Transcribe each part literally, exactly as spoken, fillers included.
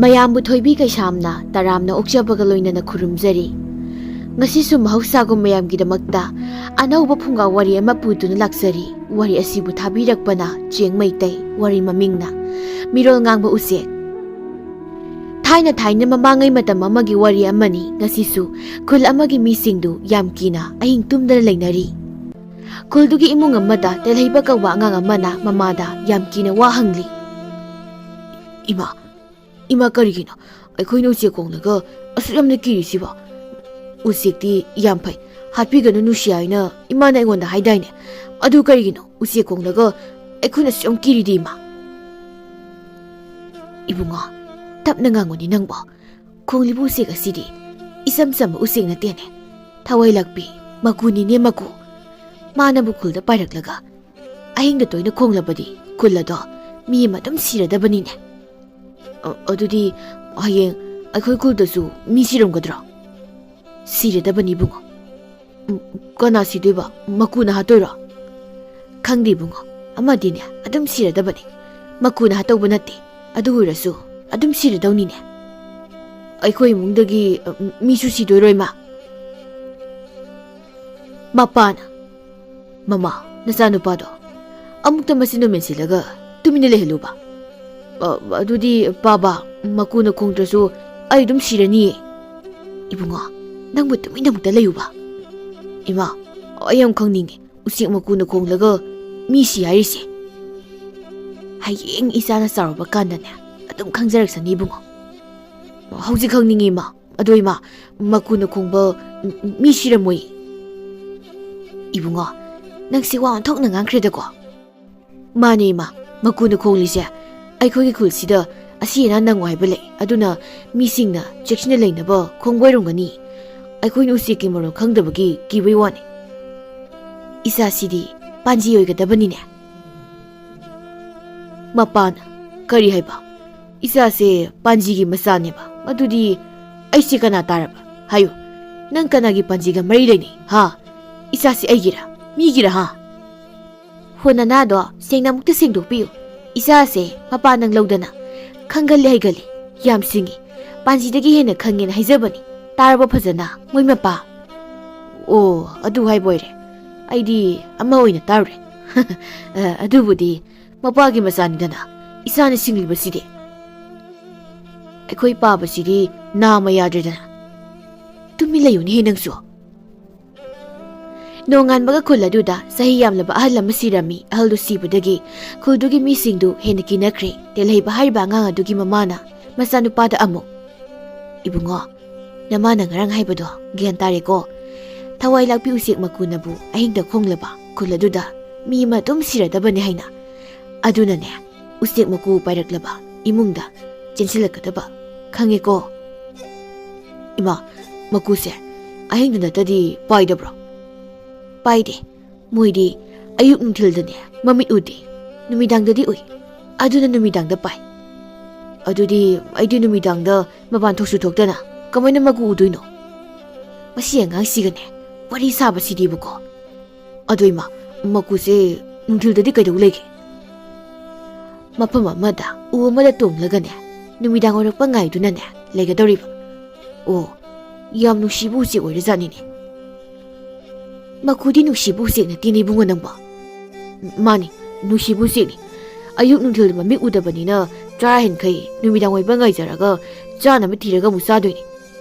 ꯃꯌꯥꯝꯕꯨ ꯊꯣꯏꯕꯤ ꯀꯩꯁꯥꯝꯅ ꯇꯔꯥꯝꯅ ꯑꯣꯛꯆꯕꯒ ꯂꯣꯏꯅꯅ ꯈꯨꯔꯨꯝꯖꯔꯤ꯫ ꯉꯁꯤꯁꯨ ꯃꯍꯧꯁꯥꯒꯨꯝ ꯃꯌꯥꯝꯒꯤꯗꯃꯛꯇ ꯑꯅꯧꯕ ꯐꯨꯡꯒꯥ ꯋꯥꯔꯤ ꯑꯃ ꯄꯨꯗꯨꯅ ꯂꯥꯛꯆꯔꯤ꯫ ꯋꯥꯔꯤ ꯑꯁꯤꯕꯨ ꯊꯥꯕꯤꯔꯛꯄꯅ ꯆꯦꯡ ꯃꯩꯇꯩ, ꯋꯥꯔꯤ ꯃꯃꯤꯡꯅ ꯃꯤꯔꯣꯜ ꯉꯥꯡꯕ ꯎꯆꯦꯛ꯫ ꯊꯥꯏꯅ ꯊꯥꯏꯅ ꯃꯃꯥꯡꯉꯩ ꯃꯇꯝ ꯑꯃꯒꯤ ꯋꯥꯔꯤ ꯑꯃꯅꯤ꯫ ꯉꯁꯤꯁꯨ ꯈꯨꯜ ꯑꯃꯒꯤ ꯃꯤꯁꯤꯡꯗꯨ ꯌꯥꯝ ꯀꯤꯅ ꯑꯍꯤꯡ ꯇꯨꯝꯗꯅ ꯂꯩꯅꯔꯤ꯫ ꯈꯨꯜꯗꯨꯒꯤ ꯏꯃꯨꯡ ꯑꯃꯗ ꯇꯦꯜꯍꯩꯕ ꯀꯧꯕ ꯑꯉꯥꯡ ꯑꯃꯅ ꯃꯃꯥꯗ ꯌꯥꯝ ꯀꯤꯅ ꯋꯥ ꯍꯪꯂꯤ꯫ "ꯏꯃꯥ, ꯏꯃꯥ, ꯀꯔꯤꯒꯤꯅꯣ ꯑꯩꯈꯣꯏꯅ ꯎꯆꯦꯛ ꯈꯣꯡꯂꯒ ꯑꯁꯨꯛ ꯌꯥꯝꯅ ꯀꯤꯔꯤꯁꯤꯕꯣ? ꯎꯆꯦꯛꯇꯤ ꯌꯥꯝ ꯐꯩ, ꯍꯥꯠꯄꯤꯒꯅꯨ ꯅꯨꯡꯁꯤ ꯍꯥꯏꯅ ꯏꯃꯥꯅ ꯑꯩꯉꯣꯟꯗ ꯍꯥꯏꯗꯥꯏꯅꯦ? ꯑꯗꯨ ꯀꯔꯤꯒꯤꯅꯣ ꯎꯆꯦꯛ ꯈꯣꯡꯂꯒ ꯑꯩꯈꯣꯏꯅ ꯑꯁꯨꯛ ꯌꯥꯝ ꯀꯤꯔꯤꯗꯤ, ꯏꯃꯥ?" "ꯏꯕꯨꯡꯉꯣ, ꯇꯞꯅ ꯉꯥꯡꯉꯨꯅꯦ ꯅꯪꯕꯣ꯫ ꯈꯣꯡꯂꯤꯕ ꯎꯆꯦꯛ ꯑꯁꯤꯗꯤ ꯏꯆꯝ ꯆꯝꯕ ꯎꯆꯦꯛ ꯅꯠꯇꯦꯅꯦ꯫ ꯊꯋꯥꯏ ꯂꯥꯛꯄꯤ, ꯃꯀꯨꯅꯤꯅꯦ ꯃꯀꯨ꯫ ꯃꯥꯅꯕꯨ ꯈꯨꯜꯗ ꯄꯥꯏꯔꯛꯂꯒ ꯑꯍꯤꯡꯗ ꯇꯣꯏꯅ ꯈꯣꯡꯂꯕꯗꯤ ꯈꯨꯜ ꯑꯗꯣ ꯃꯤ ꯑꯃ ꯑꯗꯨꯝ ꯁꯤꯔꯗꯕꯅꯤꯅꯦ꯫ ꯑ-, ꯑꯗꯨꯗꯤ ꯍꯌꯦꯡ ꯑꯩꯈꯣꯏ ꯈꯨꯜꯗꯁꯨ ꯃꯤ ꯁꯤꯔꯝꯒꯗ꯭ꯔꯣ?" "ꯁꯤꯔꯗꯕꯅꯤ ꯏꯕꯨꯡꯉꯣ꯫ ꯎꯝ, ꯀꯅꯥ ꯁꯤꯗꯣꯏꯕ? ꯃꯀꯨꯅ ꯍꯥꯠꯇꯣꯏꯔꯣ?" "ꯈꯪꯗꯦ ꯏꯕꯨꯡꯉꯣ, ꯑꯃꯗꯤꯅꯦ ꯑꯗꯨꯝ ꯁꯤꯔꯗꯕꯅꯤ꯫ ꯃꯀꯨꯅ ꯍꯥꯠꯇꯧꯕ ꯅꯠꯇꯦ, ꯑꯗꯨ ꯑꯣꯏꯔꯁꯨ ꯑꯗꯨꯝ ꯁꯤꯔꯗꯧꯅꯤꯅꯦ꯫ ꯑꯩꯈꯣꯏ ꯏꯃꯨꯡꯗꯒꯤ, ꯑ, ꯃꯤꯁꯨ ꯁꯤꯗꯣꯏꯔꯣ, ꯏꯃꯥ?" ꯃꯄꯥꯅ, "ꯃꯃꯥ, ꯅꯆꯥꯅꯨꯄꯥꯗꯣ ꯑꯃꯨꯛꯇ ꯃꯆꯤꯟꯗꯣ ꯃꯦꯟꯁꯤꯜꯂꯒ ꯇꯨꯃꯤꯟꯅ ꯂꯩꯍꯜꯂꯨꯕ꯫ ꯑ, ꯑꯗꯨꯗꯤ ꯄꯥꯕ, ꯃꯀꯨꯅ ꯈꯣꯡꯗ꯭ꯔꯁꯨ ꯑꯩ ꯑꯗꯨꯝ ꯁꯤꯔꯅꯤꯌꯦ꯫ ꯏꯕꯨꯡꯉꯣ, ꯅꯪꯕꯨ ꯇꯨꯃꯤꯟꯅ ꯑꯃꯨꯛꯇ ꯂꯩꯌꯨꯕ꯫ ꯏꯃꯥ, ꯑꯩ ꯌꯥꯝ ꯈꯪꯅꯤꯡꯉꯦ, ꯎꯆꯦꯛ ꯃꯀꯨꯅ ꯈꯣꯡꯂꯒ ꯃꯤ ꯁꯤ ꯍꯥꯏꯔꯤꯁꯦ꯫ ꯍꯌꯦꯡ ꯏꯆꯥꯅ ꯆꯥꯎꯔꯕ ꯀꯥꯟꯗꯅꯦ ꯑꯗꯨꯝ ꯈꯪꯖꯔꯛꯁꯅꯤ ꯏꯕꯨꯡꯉꯣ꯫ ꯍꯧꯖꯤꯛ ꯈꯪꯅꯤꯡꯉꯤ ꯏꯃꯥ꯫ ꯑꯗꯣ ꯏꯃꯥ, ꯃꯀꯨꯅ ꯈꯣꯡꯕ ꯃꯤ ꯁꯤꯔꯝꯃꯣꯏ꯫" "ꯏꯕꯨꯡꯉꯣ, ꯅꯪꯁꯤ ꯋꯥ ꯑꯣꯟꯊꯣꯛꯅ ꯉꯥꯡꯈ꯭ꯔꯦꯗꯀꯣ꯫" "ꯃꯥꯅꯦ ꯏꯃꯥ, ꯃꯀꯨꯅ ꯈꯣꯡꯂꯤꯁꯦ ꯑꯩꯈꯣꯏꯒꯤ ꯈꯨꯜꯁꯤꯗ ꯑꯁꯤ ꯑꯅꯥ ꯅꯪꯉꯣ ꯍꯥꯏꯕ ꯂꯩ, ꯑꯗꯨꯅ ꯃꯤꯁꯤꯡꯅ ꯆꯦꯛꯁꯤꯟꯅ ꯂꯩꯅꯕ ꯈꯣꯡꯕ ꯑꯣꯏꯔꯝꯒꯅꯤ꯫ ꯑꯩꯈꯣꯏꯅ ꯎꯆꯦꯛꯀꯤ ꯃꯔꯣꯜ ꯈꯪꯗꯕꯒꯤ ꯀꯤꯕꯩ ꯋꯥꯅꯤ꯫ ꯏꯆꯥꯁꯤꯗꯤ ꯄꯥꯟꯖꯤ ꯑꯣꯏꯒꯗꯕꯅꯤꯅꯦ꯫" ꯃꯄꯥꯅ, "ꯀꯔꯤ ꯍꯥꯏꯕ? ꯏꯆꯥꯁꯦ ꯄꯥꯟꯖꯤꯒꯤ ꯃꯆꯥꯅꯦꯕ꯫ ꯑꯗꯨꯗꯤ ꯑꯩꯁꯦ ꯀꯅꯥ ꯇꯥꯔꯕ? ꯍꯥꯏꯌꯨ, ꯅꯪ ꯀꯅꯥꯒꯤ ꯄꯥꯟꯖꯤꯒ ꯃꯔꯤ ꯂꯩꯅꯩ, ꯍꯥ? ꯏꯆꯥꯁꯦ ꯑꯩꯒꯤꯔ? ꯃꯤꯒꯤꯔ, ꯍꯥ?" "ꯍꯣ, ꯅꯅꯥꯗꯣ ꯁꯦꯡꯅ ꯑꯃꯨꯛꯇ ꯁꯦꯡꯗꯣꯛꯄꯤꯌꯨ꯫ ꯏꯆꯥꯁꯦ ꯃꯄꯥ ꯅꯪ ꯂꯧꯗꯅ ꯈꯪꯒꯜꯂꯤ ꯍꯩꯒꯜꯂꯤ꯫ ꯌꯥꯝ ꯁꯤꯡꯉꯤ꯫ ꯄꯥꯟꯖꯤꯗꯒꯤ ꯍꯦꯟꯅ ꯈꯪꯉꯦꯅ ꯍꯥꯏꯖꯕꯅꯤ꯫ ꯇꯥꯔꯕꯣ ꯐꯖꯅ, ꯃꯣꯏ ꯃꯄꯥ? ꯑꯣ, ꯑꯗꯨ ꯍꯥꯏꯕ ꯑꯣꯏꯔꯦ꯫ ꯑꯩꯗꯤ ꯑꯃ ꯑꯣꯏꯅ ꯇꯥꯔꯨꯔꯦ꯫ ꯑ, ꯑꯗꯨꯕꯨꯗꯤ ꯃꯄꯥꯒꯤ ꯃꯆꯥꯅꯤꯗꯅ, ꯏꯆꯥꯅ ꯁꯤꯡꯂꯤꯕꯁꯤꯗꯤ꯫ ꯑꯩꯈꯣꯏ ꯄꯥꯕꯁꯤꯗꯤ ꯅꯥꯃ ꯌꯥꯗ꯭ꯔꯦꯗꯅ꯫ ꯇꯨꯃꯤꯟ ꯂꯩꯌꯨꯅꯦꯍꯦ ꯅꯪꯁꯨ꯫ ꯅꯣꯡꯉꯥꯟꯕꯒ ꯈꯨꯜ ꯑꯗꯨꯗ ꯆꯍꯤ ꯌꯥꯝꯂꯕ ꯑꯍꯜ ꯑꯃ ꯁꯤꯔꯝꯃꯤ꯫ ꯑꯍꯜꯗꯨ ꯁꯤꯕꯗꯒꯤ ꯈꯨꯜꯗꯨꯒꯤ ꯃꯤꯁꯤꯡꯗꯨ ꯍꯦꯟꯅ ꯀꯤꯅꯈ꯭ꯔꯦ꯫ ꯇꯦꯜꯍꯩꯕ ꯍꯥꯏꯔꯤꯕ ꯑꯉꯥꯡ ꯑꯗꯨꯒꯤ ꯃꯃꯥꯅ ꯃꯆꯥꯅꯨꯄꯥꯗ ꯑꯃꯨꯛ, "ꯏꯕꯨꯡꯉꯣ, ꯅꯃꯥꯅ ꯉꯔꯥꯡ ꯍꯥꯏꯕꯗꯣ ꯒ꯭ꯌꯥꯟ ꯇꯥꯔꯦꯀꯣ? ꯊꯋꯥꯏ ꯂꯥꯛꯄꯤ ꯎꯆꯦꯛ ꯃꯀꯨꯅꯕꯨ ꯑꯍꯤꯡꯗ ꯈꯣꯡꯂꯕ ꯈꯨꯜ ꯑꯗꯨꯗ ꯃꯤ ꯑꯃ ꯑꯗꯨꯝ ꯁꯤꯔꯗꯕꯅꯤ ꯍꯥꯏꯅ꯫ ꯑꯗꯨꯅꯅꯦ, ꯎꯆꯦꯛ ꯃꯀꯨ ꯄꯥꯏꯔꯛꯂꯕ ꯏꯃꯨꯡꯗ ꯆꯦꯟꯁꯤꯜꯂꯛꯀꯗꯕ, ꯈꯪꯉꯦꯀꯣ?" "ꯏꯃꯥ, ꯃꯀꯨꯁꯦ ꯑꯍꯤꯡꯗꯨ ꯅꯠꯇꯗꯤ ꯄꯥꯏꯗꯕ꯭ꯔꯣ?" "ꯄꯥꯏꯗꯦ꯫ ꯃꯣꯏꯗꯤ ꯑꯌꯨꯛ ꯅꯨꯡꯊꯤꯜꯗꯅꯦ ꯃꯃꯤꯠ ꯎꯗꯦ, ꯅꯨꯃꯤꯗꯥꯡꯗꯗꯤ ꯎꯏ꯫ ꯑꯗꯨꯅ ꯅꯨꯃꯤꯗꯥꯡꯗ ꯄꯥꯏ꯫ ꯑꯗꯨꯗꯤ ꯑꯩꯗꯤ ꯅꯨꯃꯤꯗꯥꯡꯗ ꯃꯄꯥꯟ ꯊꯣꯛꯁꯨ ꯊꯣꯛꯇꯅ ꯀꯃꯥꯏꯅ ꯃꯀꯨ ꯎꯗꯣꯏꯅꯣ? ꯃꯁꯤ ꯑꯉꯥꯡꯁꯤꯒꯅꯦ ꯋꯥꯔꯤ ꯁꯥꯕꯁꯤꯗꯤꯕꯀꯣ꯫ ꯑꯗꯣ ꯏꯃꯥ, ꯃꯀꯨꯁꯦ ꯅꯨꯡꯊꯤꯜꯗꯗꯤ ꯀꯩꯗꯧ ꯂꯩꯒꯦ?" "ꯃꯐꯝ ꯑꯃꯗ ꯎ ꯑꯃꯗ ꯇꯣꯡꯂꯒꯅꯦ ꯅꯨꯃꯤꯗꯥꯡ ꯑꯣꯏꯔꯛꯄ ꯉꯥꯏꯗꯨꯅꯅꯦ ꯂꯩꯒꯗꯧꯔꯤꯕ꯫ ꯑꯣ, ꯌꯥꯝ ꯅꯨꯡꯁꯤꯕ ꯎꯆꯦꯛ ꯑꯣꯏꯔꯖꯥꯠꯅꯤꯅꯦ꯫" "ꯃꯀꯨꯗꯤ ꯅꯨꯡꯁꯤꯕ ꯎꯆꯦꯛ ꯅꯠꯇꯦꯅꯦ ꯏꯕꯨꯡꯉꯣ ꯅꯪꯕꯣ?" "ꯃꯥꯅꯤ, ꯅꯨꯡꯁꯤꯕ ꯎꯆꯦꯛꯅꯤ꯫ ꯑꯌꯨꯛ ꯅꯨꯡꯊꯤꯜ ꯃꯃꯤꯠ ꯎꯗꯕꯅꯤꯅ ꯆꯔꯥ ꯍꯦꯟꯈꯩ ꯅꯨꯃꯤꯗꯥꯡ ꯑꯣꯏꯕ ꯉꯥꯏꯖꯔꯒ ꯆꯥꯅꯕ ꯊꯤꯔꯒ ꯑꯃꯨꯛ ꯆꯥꯗꯣꯏꯅꯤ꯫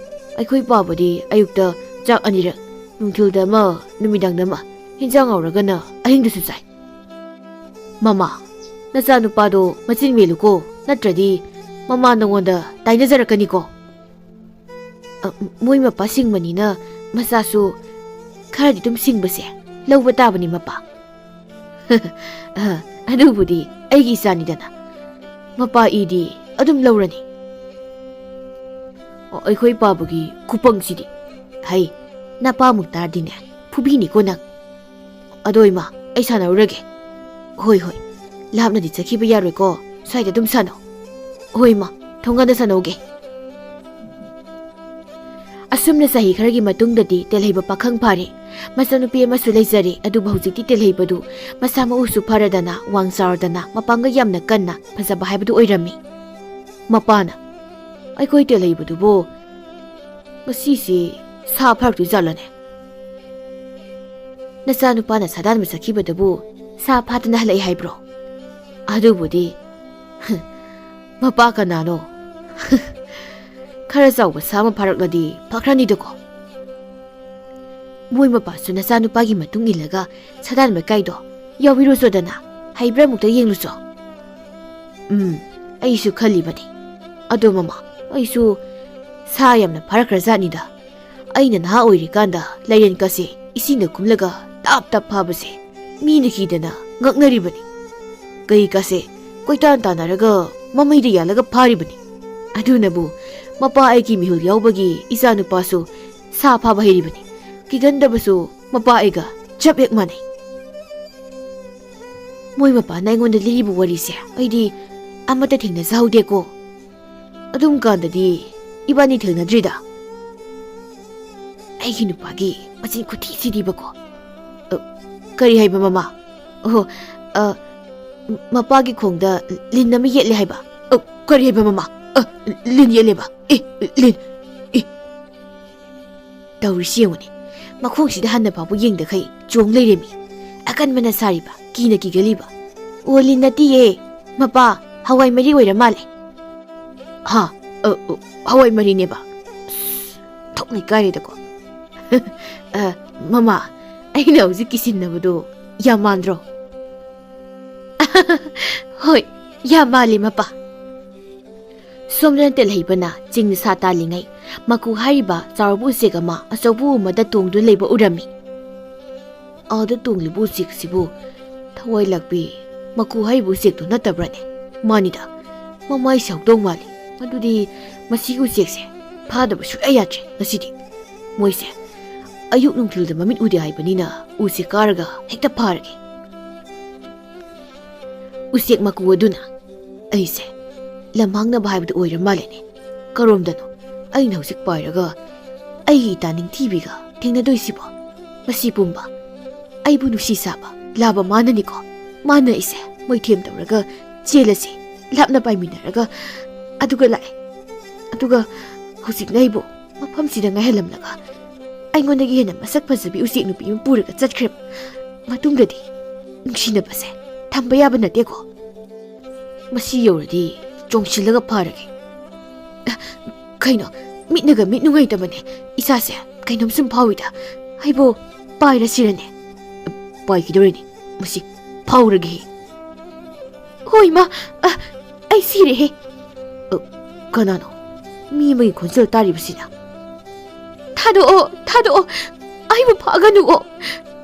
ꯑꯩꯈꯣꯏ ꯄꯥꯕꯗꯤ ꯑꯌꯨꯛꯇ ꯆꯥꯛ ꯑꯅꯤꯔꯛ, ꯅꯨꯡꯊꯤꯜꯗ ꯑꯃ, ꯅꯨꯃꯤꯗꯥꯡꯗ ꯑꯃ, ꯍꯤꯟꯖꯥꯡ ꯍꯥꯎꯔꯒꯅ ꯑꯍꯤꯡꯗꯁꯨ ꯆꯥꯏ꯫ ꯃꯃꯥ, ꯅꯆꯥꯅꯨꯄꯥꯗꯣ ꯃꯆꯤꯟ ꯃꯦꯜꯂꯨꯀꯣ, ꯅꯠꯇ꯭ꯔꯗꯤ ꯃꯃꯥ ꯅꯉꯣꯟꯗ ꯇꯥꯏꯅꯖꯔꯛꯀꯅꯤꯀꯣ꯫ ꯑ, ꯃꯣꯏ ꯃꯄꯥ ꯁꯤꯡꯕꯅꯤꯅ ꯃꯆꯥꯁꯨ ꯈꯔꯗꯤ ꯑꯗꯨꯝ ꯁꯤꯡꯕꯁꯦ ꯂꯧꯕ ꯇꯥꯕꯅꯤ ꯃꯄꯥ꯫" "ꯑ, ꯑꯗꯨꯕꯨꯗꯤ ꯑꯩꯒꯤ ꯏꯆꯥꯅꯤꯗꯅ꯫ ꯃꯄꯥ ꯏꯗꯤ ꯑꯗꯨꯝ ꯂꯧꯔꯅꯤ꯫" "ꯑꯣ, ꯑꯩꯈꯣꯏ ꯄꯥꯕꯒꯤ ꯈꯨꯄꯪꯁꯤꯗꯤ꯫ ꯍꯩ, ꯅꯄꯥꯃꯨꯛ ꯇꯥꯔꯗꯤꯅꯦ ꯐꯨꯕꯤꯅꯤꯀꯣ ꯅꯪ꯫ ꯑꯗꯣ ꯏꯃꯥ, ꯑꯩ ꯁꯥꯟꯅꯔꯨꯔꯒꯦ꯫" "ꯍꯣꯏ, ꯍꯣꯏ, ꯂꯥꯞꯅꯗꯤ ꯆꯠꯈꯤꯕ ꯌꯥꯔꯣꯏꯀꯣ, ꯁ꯭ꯋꯥꯏꯗ ꯑꯗꯨꯝ ꯁꯥꯟꯅꯧ꯫" "ꯍꯣꯏ ꯏꯃꯥ, ꯊꯣꯡꯒꯥꯟꯗ ꯁꯥꯟꯅꯧꯒꯦ꯫" ꯑꯁꯨꯝꯅ ꯆꯍꯤ ꯈꯔꯒꯤ ꯃꯇꯨꯡꯗꯗꯤ ꯇꯦꯜꯍꯩꯕ ꯄꯥꯈꯪ ꯐꯥꯔꯦ꯫ ꯃꯆꯥꯅꯨꯄꯤ ꯑꯃꯁꯨ ꯂꯩꯖꯔꯦ꯫ ꯑꯗꯨꯕꯨ ꯍꯧꯖꯤꯛꯇꯤ ꯇꯦꯜꯍꯩꯕꯗꯨ ꯃꯁꯥ ꯃꯎꯁꯨ ꯐꯔꯗꯅ, ꯋꯥꯡ ꯆꯥꯎꯔꯗꯅ, ꯃꯄꯥꯡꯒꯜ ꯌꯥꯝꯅ ꯀꯟꯅ ꯐꯖꯕ ꯍꯥꯏꯕꯗꯨ ꯑꯣꯏꯔꯝꯃꯤ꯫ ꯃꯄꯥꯅ, ꯑꯩꯈꯣꯏ ꯇꯦꯜꯍꯩꯕꯗꯨꯕꯨ ꯉꯁꯤꯁꯤ ꯁꯥ ꯐꯥꯔꯛꯇꯣꯏ ꯖꯥꯠꯂꯅꯦ? ꯅꯆꯥꯅꯨꯄꯥꯅ ꯁꯥꯗꯥꯟꯕ ꯆꯠꯈꯤꯕꯗꯨꯕꯨ ꯁꯥ ꯐꯥꯗꯅ ꯍꯜꯂꯛꯏ ꯍꯥꯏꯕ꯭ꯔꯣ? ꯑꯗꯨꯕꯨꯗꯤ, ꯃꯄꯥ ꯀꯅꯥꯅꯣ? ꯈꯔ ꯆꯥꯎꯕ ꯁꯥ ꯑꯃ ꯐꯥꯔꯛꯂꯗꯤ ꯐꯈ꯭ꯔꯅꯤꯗꯀꯣ꯫ ꯃꯣꯏ ꯃꯄꯥꯁꯨ ꯅꯆꯥꯅꯨꯄꯥꯒꯤ ꯃꯇꯨꯡ ꯏꯜꯂꯒ ꯁꯥꯗꯥꯟꯕ ꯀꯥꯏꯗꯣ ꯌꯥꯎꯕꯤꯔꯨꯆꯣꯗꯅ, ꯍꯩꯕ꯭ꯔꯥ ꯑꯃꯨꯛꯇ ꯌꯦꯡꯂꯨꯆꯣ꯫ ꯎꯝ, ꯑꯩꯁꯨ ꯈꯜꯂꯤꯕꯅꯤ꯫ ꯑꯗꯣ ꯃꯃꯥ, ꯑꯩꯁꯨ ꯁꯥ ꯌꯥꯝꯅ ꯐꯥꯔꯛꯈ꯭ꯔꯖꯥꯠꯅꯤꯗ꯫ ꯑꯩꯅ ꯅꯍꯥ ꯑꯣꯏꯔꯤꯀꯥꯟꯗ ꯂꯥꯏꯔꯦꯟꯀꯁꯦ ꯏꯁꯤꯡꯗ ꯀꯨꯝꯂꯒ ꯇꯥꯞ ꯇꯥꯞ ꯐꯥꯕꯁꯦ ꯃꯤꯅ ꯀꯤꯗꯅ ꯉꯛꯅꯔꯤꯕꯅꯤ꯫ ꯀꯩꯀꯥꯁꯦ ꯀꯣꯏꯇꯥꯟ ꯇꯥꯟꯅꯔꯒ ꯃꯃꯩꯗ ꯌꯥꯜꯂꯒ ꯐꯥꯔꯤꯕꯅꯤ꯫ ꯑꯗꯨꯅꯕꯨ ꯃꯄꯥ ꯑꯩꯒꯤ ꯃꯤꯍꯨꯜ ꯌꯥꯎꯕꯒꯤ ꯏꯆꯥꯅꯨꯄꯥꯁꯨ ꯁꯥ ꯐꯥꯕ ꯍꯩꯔꯤꯕꯅꯤ꯫ ꯀꯤꯒꯟꯗꯕꯁꯨ ꯃꯄꯥ ꯑꯩꯒ ꯆꯞ ꯍꯦꯛ ꯃꯥꯟꯅꯩ꯫ ꯃꯣꯏ ꯃꯄꯥꯅ ꯑꯩꯉꯣꯟꯗ ꯂꯤꯔꯤꯕ ꯋꯥꯔꯤꯁꯦ ꯑꯩꯗꯤ ꯑꯃꯠꯇ ꯊꯦꯡꯅꯖꯍꯧꯗꯦꯀꯣ꯫ ꯑꯗꯨꯝ ꯀꯥꯟꯗꯗꯤ ꯏꯕꯥꯅꯤ ꯊꯦꯡꯅꯗ꯭ꯔꯤꯗ꯫ ꯑꯩꯒꯤ ꯅꯨꯄꯥꯒꯤ ꯃꯆꯤꯟ ꯈꯨꯊꯤꯁꯤꯗꯤꯕꯀꯣ꯫ ꯑ, ꯀꯔꯤ ꯍꯥꯏꯕ ꯃꯃꯥ? ꯑꯣ, ꯑ, ꯃꯄꯥꯒꯤ ꯈꯣꯡꯗ ꯂꯤꯟ ꯑꯃ ꯌꯦꯠꯂꯦ ꯍꯥꯏꯕ꯫ ꯑ, ꯀꯔꯤ ꯍꯥꯏꯕ ꯃꯃꯥ? ꯑ, ꯂꯤꯟ ꯌꯦꯠꯂꯦꯕ? ꯑꯦ, ꯂꯤꯟ, ꯑꯦ꯫ ꯇꯧꯔꯤꯁꯤ ꯌꯦꯡꯉꯨꯅꯦ꯫ ꯃꯈꯣꯡꯁꯤꯗ ꯍꯟꯅ ꯐꯥꯎꯕ ꯌꯦꯡꯗꯈꯩ ꯆꯣꯡ ꯂꯩꯔꯦꯃꯤ꯫ ꯑꯀꯟꯕꯅ ꯁꯥꯔꯤꯕ, ꯀꯤꯅ ꯀꯤꯒꯜꯂꯤꯕ꯫ ꯑꯣ, ꯂꯤꯟ ꯅꯠꯇꯤꯌꯦ꯫ ꯃꯄꯥ, ꯍꯋꯥꯏ ꯃꯔꯤ ꯑꯣꯏꯔ ꯃꯥꯜꯂꯦ꯫ ꯍꯥ? ꯑ, ꯑ, ꯍꯋꯥꯏ ꯃꯔꯤꯅꯦꯕ? ꯑꯁ, ꯊꯣꯛꯅ ꯏꯀꯥꯏꯔꯦꯗꯀꯣ꯫ ꯑ, ꯃꯃꯥ, ꯑꯩꯅ ꯍꯧꯖꯤꯛ ꯀꯤꯁꯤꯟꯅꯕꯗꯣ ꯌꯥꯝ ꯃꯥꯟꯗ꯭ꯔꯣ? ꯍꯣꯏ, ꯌꯥꯝ ꯃꯥꯜꯂꯤ, ꯃꯄꯥ꯫ ꯁꯣꯝꯗꯅ ꯇꯦꯜꯍꯩꯕꯅ ꯆꯤꯡ ꯁꯥ ꯇꯥꯜꯂꯤꯉꯩ, ꯃꯀꯨ ꯍꯥꯏꯔꯤꯕ ꯆꯥꯎꯔꯕ ꯎꯆꯦꯛ ꯑꯃ ꯑꯆꯧꯕ ꯎ ꯑꯃꯗ ꯇꯣꯡꯗꯨꯅ ꯂꯩꯕ ꯎꯔꯝꯃꯤ꯫ ꯑꯥꯗ ꯇꯣꯡꯂꯤꯕ ꯎꯆꯦꯛꯁꯤꯕꯨ ꯊꯋꯥꯏ ꯂꯥꯛꯄꯤ ꯃꯀꯨ ꯍꯥꯏꯔꯤꯕ ꯎꯆꯦꯛꯇꯨ ꯅꯠꯇꯕ꯭ꯔꯅꯦ? ꯃꯥꯅꯤꯗ, ꯃꯃꯥꯏ ꯁꯥꯎꯗꯧ ꯃꯥꯜꯂꯤ꯫ ꯑꯗꯨꯗꯤ ꯃꯁꯤꯒꯤ ꯎꯆꯦꯛꯁꯦ ꯐꯥꯗꯕ ꯁꯨꯛꯌꯥ ꯌꯥꯗ꯭ꯔꯦ ꯉꯁꯤꯗꯤ꯫ ꯃꯣꯏꯁꯦ ꯑꯌꯨꯛ ꯅꯨꯡꯊꯤꯜꯗ ꯃꯃꯤꯠ ꯎꯗꯦ ꯍꯥꯏꯕꯅꯤꯅ ꯎꯁꯦ ꯀꯥꯔꯒ ꯍꯦꯛꯇ ꯐꯥꯔꯒꯦ꯫ ꯎꯆꯦꯛ ꯃꯀꯨ ꯑꯗꯨꯅ ꯑꯩꯁꯦ ꯂꯝꯍꯥꯡꯅꯕ ꯍꯥꯏꯕꯗꯨ ꯑꯣꯏꯔ ꯃꯥꯜꯂꯦꯅꯦ꯫ ꯀꯔꯣꯝꯗꯅꯣ ꯑꯩꯅ ꯍꯧꯖꯤꯛ ꯄꯥꯏꯔꯒ ꯑꯩꯒꯤ ꯏꯇꯥ ꯅꯤꯡꯊꯤꯕꯤꯒ ꯊꯦꯡꯅꯗꯣꯏꯁꯤꯕꯣ? ꯃꯁꯤ ꯄꯨꯝꯕ ꯑꯩꯕꯨ ꯅꯨꯡꯁꯤ ꯆꯥꯕ ꯂꯥꯕ ꯃꯥꯅꯅꯤꯀꯣ꯫ ꯃꯥꯅ ꯑꯩꯁꯦ ꯃꯣꯏꯊꯦꯝ ꯇꯧꯔꯒ ꯆꯦꯜꯂꯁꯤ, ꯂꯥꯞꯅ ꯄꯥꯏꯃꯤꯟꯅꯔꯒ꯫ ꯑꯗꯨꯒ ꯂꯥꯛꯑꯦ꯫ ꯑꯗꯨꯒ ꯍꯧꯖꯤꯛꯅ ꯑꯩꯕꯨ ꯃꯐꯝꯁꯤꯗ ꯉꯥꯏꯍꯜꯂꯝꯂꯒ ꯑꯩꯉꯣꯟꯗꯒꯤ ꯍꯦꯟꯅ ꯃꯁꯛ ꯐꯖꯕꯤ ꯎꯆꯦꯛ ꯅꯨꯄꯤ ꯑꯃ ꯄꯨꯔꯒ ꯆꯠꯈ꯭ꯔꯦ꯫ ꯃꯇꯨꯡꯗꯗꯤ ꯅꯨꯡꯁꯤꯅꯕꯁꯦ ꯊꯝꯕ ꯌꯥꯕ ꯅꯠꯇꯦꯀꯣ꯫ ꯃꯁꯤ ꯌꯧꯔꯗꯤ ꯆꯣꯡꯁꯤꯜꯂꯒ ꯐꯥꯔꯒꯦ꯫ ꯑ, ꯀꯩꯅꯣ, ꯃꯤꯠꯅꯒ ꯃꯤꯠ ꯅꯨꯡꯉꯥꯏꯇꯕꯅꯦ꯫ ꯏꯁꯥꯁꯦ ꯀꯩꯅꯣꯝ ꯁꯨꯝ ꯐꯥꯎꯏꯗ꯫ ꯑꯩꯕꯨ ꯄꯥꯏꯔꯁꯤꯔꯅꯦ? ꯄꯥꯏꯈꯤꯗꯣꯔꯤꯅꯤ꯫ ꯃꯁꯤ ꯐꯥꯎꯔꯒꯦ꯫ ꯍꯣꯏ, ꯃꯥ, ꯑ, ꯑꯩ ꯁꯤꯔꯦꯍꯦ꯫ ꯑ, ꯀꯅꯥꯅꯣ? ꯃꯤ ꯑꯃꯒꯤ ꯈꯣꯟꯖꯦꯜ ꯇꯥꯔꯤꯕꯁꯤꯅ? ꯊꯥꯗꯣꯛꯑꯣ, ꯊꯥꯗꯣꯛꯑꯣ, ꯑꯩꯕꯨ ꯐꯥꯒꯅꯨꯑꯣ꯫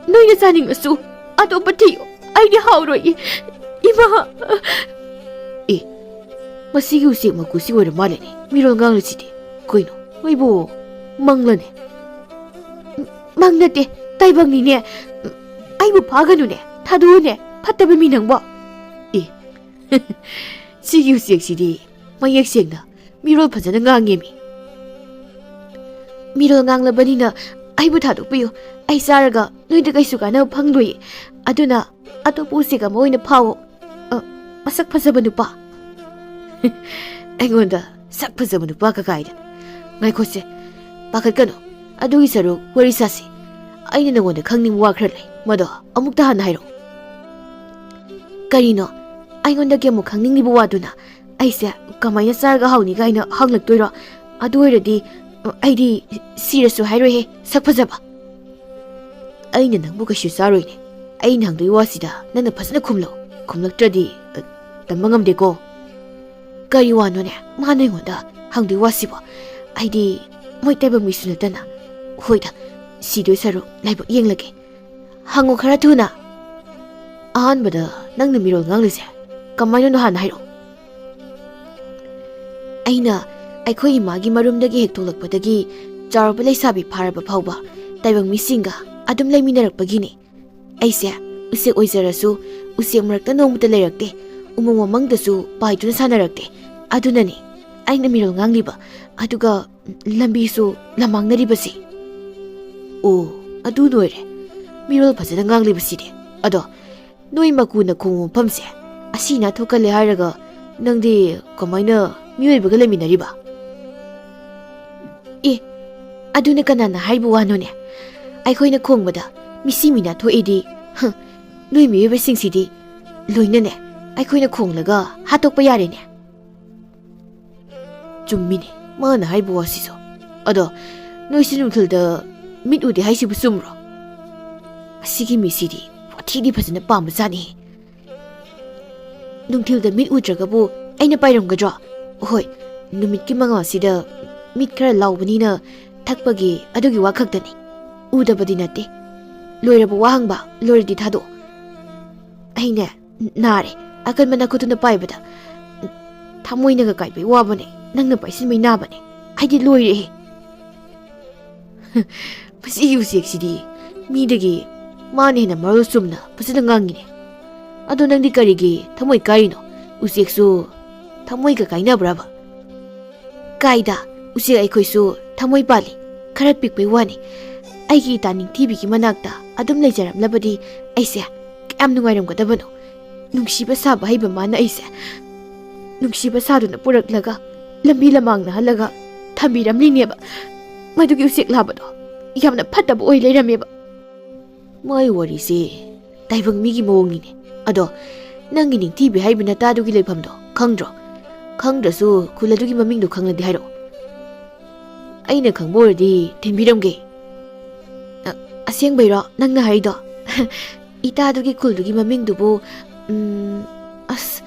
ꯅꯣꯏꯅ ꯆꯥꯅꯤꯡꯉꯁꯨ ꯑꯇꯣꯞꯄ ꯊꯤꯌꯨ, ꯑꯩꯗꯤ ꯍꯥꯎꯔꯣꯏ꯫ ꯏꯃꯥ! ꯑꯦ, ꯃꯁꯤꯒꯤ ꯎꯆꯦꯛ ꯃꯀꯨꯁꯤ ꯑꯣꯏꯔ ꯃꯥꯜꯂꯦꯅꯦ, ꯃꯤꯔꯣꯜ ꯉꯥꯡꯂꯤꯁꯤꯗꯤ꯫ ꯀꯩꯅꯣ, ꯑꯩꯕꯨ ꯃꯪꯂꯅꯦ? ꯃꯪ ꯅꯠꯇꯦ, ꯇꯥꯏꯕꯪꯅꯤꯅꯦ꯫ ꯑꯩꯕꯨ ꯐꯥꯒꯅꯨꯅꯦ, ꯊꯥꯗꯣꯛꯎꯅꯦ, ꯐꯠꯇꯕ ꯃꯤ ꯅꯪꯕꯣ꯫ ꯑꯦ, ꯁꯤꯒꯤ ꯎꯆꯦꯛꯁꯤꯗꯤ ꯃꯌꯦꯛ ꯁꯦꯡꯅ ꯃꯤꯔꯣꯜ ꯐꯖꯅ ꯉꯥꯡꯉꯦꯃꯤ꯫ ꯃꯤꯔꯣꯜ ꯉꯥꯡꯂꯕꯅꯤꯅ ꯑꯩꯕꯨ ꯊꯥꯗꯣꯛꯄꯤꯌꯨ꯫ ꯑꯩ ꯆꯥꯔꯒ ꯅꯣꯏꯗ ꯀꯩꯁꯨ ꯀꯥꯟꯅꯕ ꯐꯪꯂꯣꯏꯌꯦ꯫ ꯑꯗꯨꯅ ꯑꯇꯣꯞꯄ ꯎꯆꯦꯛ ꯑꯃ ꯑꯣꯏꯅ ꯐꯥꯎꯑꯣ꯫ ꯑ, ꯃꯁꯛ ꯐꯖꯕ ꯅꯨꯄꯥ꯫ ꯑꯩꯉꯣꯟꯗ ꯁꯛ ꯐꯖꯕ ꯅꯨꯄꯥ ꯀꯀꯥꯏꯗ꯫ ꯉꯥꯏꯈꯣꯁꯦ, ꯄꯥꯈꯠꯀꯅꯨ꯫ ꯑꯗꯨꯒꯤ ꯁꯔꯨꯛ ꯋꯥꯔꯤ ꯁꯥꯁꯤ꯫ ꯑꯩꯅ ꯅꯉꯣꯟꯗ ꯈꯪꯅꯤꯡꯕ ꯋꯥ ꯈꯔ ꯂꯩ, ꯃꯗꯣ ꯑꯃꯨꯛꯇ ꯍꯥꯟꯅ ꯍꯥꯏꯔꯛꯎ꯫ ꯀꯔꯤꯅꯣ? ꯑꯩꯉꯣꯟꯗꯒꯤ ꯑꯃꯨꯛ ꯈꯪꯅꯤꯡꯂꯤꯕ ꯋꯥꯗꯨꯅ? ꯑꯩꯁꯦ ꯀꯃꯥꯏꯅ ꯆꯥꯔꯒ ꯍꯥꯎꯅꯤ ꯀꯥꯏꯅ ꯍꯪꯂꯛꯇꯣꯏꯔꯣ? ꯑꯗꯨ ꯑꯣꯏꯔꯗꯤ, ꯑ, ꯑꯩꯗꯤ ꯁꯤꯔꯁꯨ ꯍꯥꯏꯔꯣꯏꯍꯦ, ꯁꯛ ꯐꯖꯕ꯫ ꯑꯩꯅ ꯅꯪꯕꯨ ꯀꯩꯁꯨ ꯆꯥꯔꯣꯏꯅꯦ꯫ ꯑꯩꯅ ꯍꯪꯗꯣꯏ ꯋꯥꯁꯤꯗ ꯅꯪꯅ ꯐꯖꯅ ꯈꯨꯝꯂꯣ꯫ ꯈꯨꯝꯂꯛꯇ꯭ꯔꯗꯤ, ꯑ, ꯇꯝꯕ ꯉꯝꯗꯦꯀꯣ꯫ ꯀꯔꯤ ꯋꯥꯅꯣꯅꯦ ꯃꯥꯅ ꯑꯩꯉꯣꯟꯗ ꯍꯪꯗꯣꯏ ꯋꯥꯁꯤꯕꯣ? ꯑꯩꯗꯤ ꯃꯣꯏ ꯇꯥꯏꯕꯪ ꯃꯤꯁꯨ ꯅꯠꯇꯅ꯫ ꯍꯣꯏꯗ, ꯁꯤꯗꯣꯏ ꯁꯔꯨꯛ ꯂꯥꯏꯕꯛ ꯌꯦꯡꯂꯒꯦ꯫ ꯍꯪꯉꯨ ꯈꯔ ꯊꯨꯅ꯫ ꯑꯍꯥꯟꯕꯗ ꯅꯪꯅ ꯃꯤꯔꯣꯜ ꯉꯥꯡꯂꯤꯁꯦ ꯀꯃꯥꯏꯅꯅꯣ ꯍꯥꯟꯅ ꯍꯥꯏꯔꯛꯑꯣ꯫ ꯑꯩꯅ ꯑꯩꯈꯣꯏ ꯏꯃꯥꯒꯤ ꯃꯔꯨꯝꯗꯒꯤ ꯍꯦꯛ ꯊꯣꯛꯂꯛꯄꯗꯒꯤ ꯆꯥꯎꯔꯕ ꯂꯩꯁꯥꯕꯤ ꯐꯥꯔꯕ ꯐꯥꯎꯕ ꯇꯥꯏꯕꯪ ꯃꯤꯁꯤꯡꯒ ꯑꯗꯨꯝ ꯂꯩꯃꯤꯟꯅꯔꯛꯄꯒꯤꯅꯤ꯫ ꯑꯩꯁꯦ ꯎꯆꯦꯛ ꯑꯣꯏꯖꯔꯁꯨ ꯎꯆꯦꯛ ꯃꯔꯛꯇ ꯅꯣꯡꯃꯇ ꯂꯩꯔꯛꯇꯦ, ꯎꯃꯪ ꯋꯥꯃꯪꯗꯁꯨ ꯄꯥꯏꯗꯨꯅ ꯁꯥꯟꯅꯔꯛꯇꯦ꯫ ꯑꯗꯨꯅꯅꯤ ꯑꯩꯅ ꯃꯤꯔꯣꯜ ꯉꯥꯡꯂꯤꯕ, ꯑꯗꯨꯒ ꯂꯝꯕꯤꯁꯨ ꯂꯝꯃꯥꯡꯅꯔꯤꯕꯁꯤ꯫ ꯑꯣ, ꯑꯗꯨ ꯂꯣꯏꯔꯦ꯫ ꯃꯤꯔꯣꯜ ꯐꯖꯅ ꯉꯥꯡꯂꯤꯕꯁꯤꯗꯤ꯫ ꯑꯗꯣ, ꯅꯣꯏ ꯃꯀꯨꯅ ꯈꯣꯡꯕ ꯃꯐꯝꯁꯦ ꯑꯁꯤꯅ ꯊꯣꯛꯀꯜꯂꯦ ꯍꯥꯏꯔꯒ ꯅꯪꯗꯤ ꯀꯃꯥꯏꯅ ꯃꯤꯑꯣꯏꯕꯒ ꯂꯩꯃꯤꯟꯅꯔꯤꯕ? ꯑꯦ, ꯑꯗꯨꯅ ꯀꯅꯥꯅ ꯍꯥꯏꯕ ꯋꯥꯅꯣꯅꯦ? ꯑꯩꯈꯣꯏꯅ ꯈꯣꯡꯕꯗ ꯃꯤꯁꯤ ꯃꯤꯅꯥ ꯊꯣꯛꯏꯗꯤ, ꯍ, ꯅꯣꯏ ꯃꯤꯑꯣꯏꯕꯁꯤꯡꯁꯤꯗꯤ ꯂꯣꯏꯅꯅꯦ, ꯑꯩꯈꯣꯏꯅ ꯈꯣꯡꯂꯒ ꯍꯥꯠꯇꯣꯛꯄ ꯌꯥꯔꯦꯅꯦ꯫ ꯆꯨꯝꯃꯤꯅꯦ, ꯃꯥꯅ ꯍꯥꯏꯕ ꯋꯥꯁꯤꯁꯨ꯫ ꯑꯗꯣ ꯅꯣꯏꯁꯤ ꯅꯨꯡꯊꯤꯜꯗ ꯃꯤꯠ ꯎꯗꯦ ꯍꯥꯏꯁꯤꯕꯨ ꯆꯨꯝꯕ꯭ꯔꯣ? ꯑꯁꯤꯒꯤ ꯃꯤꯁꯤꯗꯤ ꯋꯥꯊꯤꯗꯤ ꯐꯖꯅ ꯄꯥꯝꯕꯖꯥꯠꯅꯤ꯫ ꯅꯨꯡꯊꯤꯜꯗ ꯃꯤꯠ ꯎꯗ꯭ꯔꯒꯕꯨ ꯑꯩꯅ ꯄꯥꯏꯔꯝꯒꯗ꯭ꯔꯣ? ꯍꯣꯏ, ꯅꯨꯃꯤꯠꯀꯤ ꯃꯉꯥꯜꯁꯤꯗ ꯃꯤꯠ ꯈꯔ ꯂꯥꯎꯕꯅꯤꯅ ꯊꯛꯄꯒꯤ ꯑꯗꯨꯒꯤ ꯋꯥ ꯈꯛꯇꯅꯤ꯫ ꯎꯗꯕꯗꯤ ꯅꯠꯇꯦ꯫ ꯂꯣꯏꯔꯕ ꯋꯥ ꯍꯪꯕ? ꯂꯣꯏꯔꯗꯤ ꯊꯥꯗꯣꯛꯑꯣ꯫ ꯑꯩꯅꯦ, ꯅꯥꯔꯦ꯫ ꯑꯀꯟꯕ ꯅꯈꯨꯠꯇꯨꯅ ꯄꯥꯏꯕꯗ ꯊꯃꯣꯏꯅꯒ ꯀꯥꯏꯕꯩ ꯋꯥꯕꯅꯦ꯫ ꯅꯪꯅ ꯄꯥꯏꯁꯤꯟꯕꯩ ꯅꯥꯕꯅꯦ꯫ ꯑꯩꯗꯤ ꯂꯣꯏꯔꯦ꯫ ꯃꯁꯤꯒꯤ ꯎꯆꯦꯛꯁꯤꯗꯤ ꯃꯤꯗꯒꯤ ꯃꯥꯅ ꯍꯦꯟꯅ ꯃꯔꯣꯜ ꯆꯨꯝꯅ ꯐꯖꯅ ꯉꯥꯡꯉꯤꯅꯦ꯫ ꯑꯗꯣ ꯅꯪꯗꯤ ꯀꯔꯤꯒꯤ ꯊꯃꯣꯏ ꯀꯥꯏꯔꯤꯅꯣ? ꯎꯆꯦꯛꯁꯨ ꯊꯃꯣꯏꯒ ꯀꯥꯏꯅꯕ꯭ꯔꯕ? ꯀꯥꯏꯗ, ꯎꯆꯦꯛ ꯑꯩꯈꯣꯏꯁꯨ ꯊꯃꯣꯏ ꯄꯥꯜꯂꯤ꯫ ꯈꯔ ꯄꯤꯛꯄꯩ ꯋꯥꯅꯤ꯫ ꯑꯩꯒꯤ ꯏꯇꯥ ꯅꯤꯡꯊꯤꯕꯤꯒꯤ ꯃꯅꯥꯛꯇ ꯑꯗꯨꯝ ꯂꯩꯖꯔꯝꯂꯕꯗꯤ ꯑꯩꯁꯦ ꯀꯌꯥꯝ ꯅꯨꯡꯉꯥꯏꯔꯝꯒꯗꯕꯅꯣ꯫ ꯅꯨꯡꯁꯤꯕ ꯁꯥꯕ ꯍꯩꯕ ꯃꯥꯅ ꯑꯩꯁꯦ ꯅꯨꯡꯁꯤꯕ ꯁꯥꯗꯨꯅ ꯄꯨꯔꯛꯂꯒ ꯂꯝꯕꯤ ꯂꯃꯥꯡꯅꯍꯜꯂꯒ ꯊꯝꯕꯤꯔꯝꯂꯤꯅꯦꯕ꯫ ꯃꯗꯨꯒꯤ ꯎꯆꯦꯛ ꯂꯥꯕꯗꯣ ꯌꯥꯝꯅ ꯐꯠꯇꯕ ꯑꯣꯏ ꯂꯩꯔꯝꯃꯦꯕ꯫ ꯃꯥꯏ ꯋꯥꯔꯤꯁꯦ ꯇꯥꯏꯕꯪ ꯃꯤꯒꯤ ꯃꯑꯣꯡꯅꯤꯅꯦ꯫ ꯑꯗꯣ ꯅꯪꯒꯤ ꯅꯤꯡꯊꯤꯕꯤ ꯍꯥꯏꯕ ꯅꯇꯥꯗꯨꯒꯤ ꯂꯩꯐꯝꯗꯣ ꯈꯪꯗ꯭ꯔꯣ? ꯈꯪꯗ꯭ꯔꯁꯨ ꯈꯨꯜ ꯑꯗꯨꯒꯤ ꯃꯃꯤꯡꯗꯣ ꯈꯪꯂꯗꯤ ꯍꯥꯏꯔꯛꯑꯣ꯫ ꯑꯩꯅ ꯈꯪꯕ ꯑꯣꯏꯔꯗꯤ ꯊꯤꯟꯕꯤꯔꯝꯒꯦ꯫ ꯑ, ꯑꯁꯦꯡꯕꯩꯔꯣ ꯅꯪꯅ ꯍꯥꯏꯔꯤꯗꯣ? ꯏꯇꯥꯗꯨꯒꯤ ꯈꯨꯜꯗꯨꯒꯤ ꯃꯃꯤꯡꯗꯨꯕꯨ, ꯎꯝ, ꯑꯁ,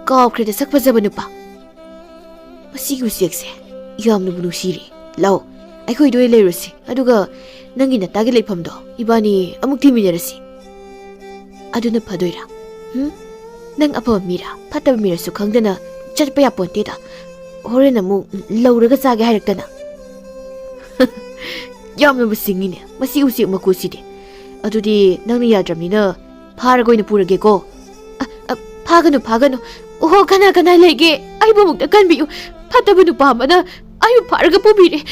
ꯀꯥꯎꯈ꯭ꯔꯦꯗ, ꯁꯛ ꯐꯖꯕ ꯅꯨꯄꯥ꯫ ꯃꯁꯤꯒꯤ ꯎꯆꯦꯛꯁꯦ ꯌꯥꯝꯅꯕꯨ ꯅꯨꯡꯁꯤꯔꯦ꯫ ꯂꯥꯛꯑꯣ, ꯑꯩꯈꯣꯏꯗ ꯑꯣꯏꯅ ꯂꯩꯔꯨꯁꯤ꯫ ꯑꯗꯨꯒ ꯅꯪꯒꯤ ꯅꯇꯥꯒꯤ ꯂꯩꯐꯝꯗꯣ ꯏꯕꯥꯅꯤ ꯑꯃꯨꯛ ꯊꯤꯃꯤꯟꯅꯔꯁꯤ꯫ ꯑꯗꯨꯅ ꯐꯗꯣꯏꯔꯥ? ꯍꯨꯝ? ꯅꯪ ꯑꯐꯕ ꯃꯤꯔꯥ ꯐꯠꯇꯕ ꯃꯤꯔꯁꯨ ꯈꯪꯗꯅ ꯆꯠꯄ ꯌꯥꯄꯣꯟꯇꯦꯗ꯫ ꯍꯣꯔꯦꯟ ꯑꯃꯨꯛ ꯂꯧꯔꯒ ꯆꯥꯒꯦ ꯍꯥꯏꯔꯛꯇꯅ꯫ ꯌꯥꯝꯅꯕꯨ ꯁꯤꯡꯉꯤꯅꯦ ꯃꯁꯤ ꯎꯆꯦꯛ ꯃꯀꯨꯁꯤꯗꯤ꯫ ꯑꯗꯨꯗꯤ ꯅꯪꯅ ꯌꯥꯗ꯭ꯔꯕꯅꯤꯅ ꯐꯥꯔꯒ ꯑꯣꯏꯅ ꯄꯨꯔꯒꯦꯀꯣ꯫ ꯑ, ꯑ, ꯐꯥꯒꯅꯨ, ꯐꯥꯒꯅꯨ꯫ ꯑꯣꯍꯣ, ꯀꯅꯥ ꯀꯅꯥ ꯂꯩꯒꯦ? ꯑꯩꯕꯨ ꯑꯃꯨꯛꯇ ꯀꯟꯕꯤꯌꯨ꯫ ꯐꯠꯇꯕ ꯅꯨꯄꯥ ꯑꯃꯅ ꯑꯩꯕꯨ ꯐꯥꯔꯒ ꯄꯨꯕꯤꯔꯦ꯫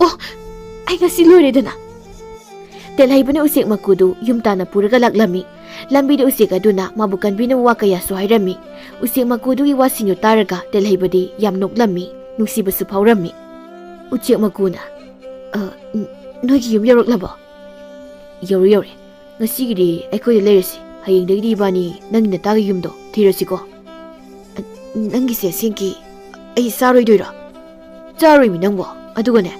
ꯑꯣ, ꯑꯩ ꯉꯁꯤ ꯂꯣꯏꯔꯦꯗꯅ꯫ ꯇꯦꯜꯍꯩꯕꯅ ꯎꯆꯦꯛ ꯃꯀꯨꯗꯨ ꯌꯨꯝ ꯇꯥꯟꯅ ꯄꯨꯔꯒ ꯂꯥꯛꯂꯝꯃꯤ꯫ ꯂꯝꯕꯤꯗ ꯎꯆꯦꯛ ꯑꯗꯨꯅ ꯃꯥꯕꯨ ꯀꯟꯕꯤꯅꯕ ꯋꯥ ꯀꯌꯥꯁꯨ ꯍꯥꯏꯔꯝꯃꯤ꯫ ꯎꯆꯦꯛ ꯃꯀꯨꯗꯨꯒꯤ ꯋꯥꯁꯤꯡꯗꯨ ꯇꯥꯔꯒ ꯇꯦꯜꯍꯩꯕꯗꯤ ꯌꯥꯝ ꯅꯣꯛꯂꯝꯃꯤ, ꯅꯨꯡꯁꯤꯕꯁꯨ ꯐꯥꯎꯔꯝꯃꯤ꯫ ꯎꯆꯦꯛ ꯃꯀꯨꯅ, "ꯑ, ꯅ-, ꯅꯣꯏꯒꯤ ꯌꯨꯝ ꯌꯧꯔꯛꯂꯕꯣ?" "ꯌꯧꯔꯦ, ꯌꯧꯔꯦ꯫ ꯉꯁꯤꯒꯤꯗꯤ ꯑꯩꯈꯣꯏꯗ ꯂꯩꯔꯁꯤ꯫ ꯍꯌꯦꯡꯗꯒꯤꯗꯤ ꯏꯕꯥꯅꯤ ꯅꯪꯒꯤ ꯅꯇꯥꯒꯤ ꯌꯨꯝꯗꯣ ꯊꯤꯔꯁꯤꯀꯣ꯫ ꯑ, ꯅꯪꯒꯤꯁꯦ ꯑꯁꯦꯡꯀꯤ ꯑꯩ ꯆꯥꯔꯣꯏꯗꯣꯏꯔꯣ?" "ꯆꯥꯔꯣꯏꯃꯤ ꯅꯪꯕꯣ꯫ ꯑꯗꯨꯒꯅꯦ,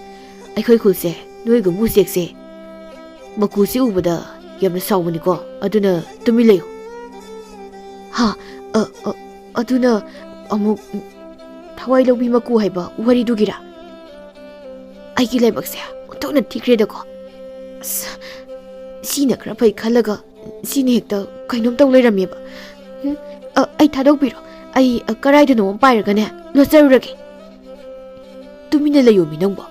ꯑꯩꯈꯣꯏ ꯈꯨꯜꯁꯦ ꯅꯣꯏꯒꯨꯝꯕ ꯎꯆꯦꯛꯁꯦ ꯃꯀꯨꯁꯤ ꯎꯕꯗ ꯌꯥꯝꯅ ꯁꯥꯎꯕꯅꯤꯀꯣ꯫ ꯑꯗꯨꯅ ꯇꯨꯃꯤꯟ ꯂꯩꯌꯨ꯫" "ꯍꯥ? ꯑ, ꯑ, ꯑꯗꯨꯅ ꯑꯃꯨꯛ ꯊꯋꯥꯏ ꯂꯧꯕꯤ ꯃꯀꯨ ꯍꯥꯏꯕ ꯋꯥꯔꯤꯗꯨꯒꯤꯔꯥ? ꯑꯩꯒꯤ ꯂꯥꯏꯕꯛꯁꯦ ꯑꯣꯟꯊꯣꯛꯅ ꯊꯤꯈ꯭ꯔꯦꯗꯀꯣ꯫ ꯑꯁ, ꯁꯤꯅ ꯈꯔ ꯐꯩ ꯈꯜꯂꯒ ꯁꯤꯅ ꯍꯦꯛꯇ ꯀꯩꯅꯣꯝ ꯇꯧ ꯂꯩꯔꯝꯃꯦꯕ꯫ ꯍꯨꯝ, ꯑ, ꯑꯩ ꯊꯥꯗꯣꯛꯄꯤꯔꯣ꯫ ꯑꯩ, ꯑ, ꯀꯔꯥꯏꯗꯅꯣ ꯑꯃ ꯄꯥꯏꯔꯒꯅꯦ ꯂꯣꯠꯆꯔꯨꯔꯒꯦ꯫" "ꯇꯨꯃꯤꯟꯅ ꯂꯩꯌꯣꯃꯤ ꯅꯪꯕꯣ꯫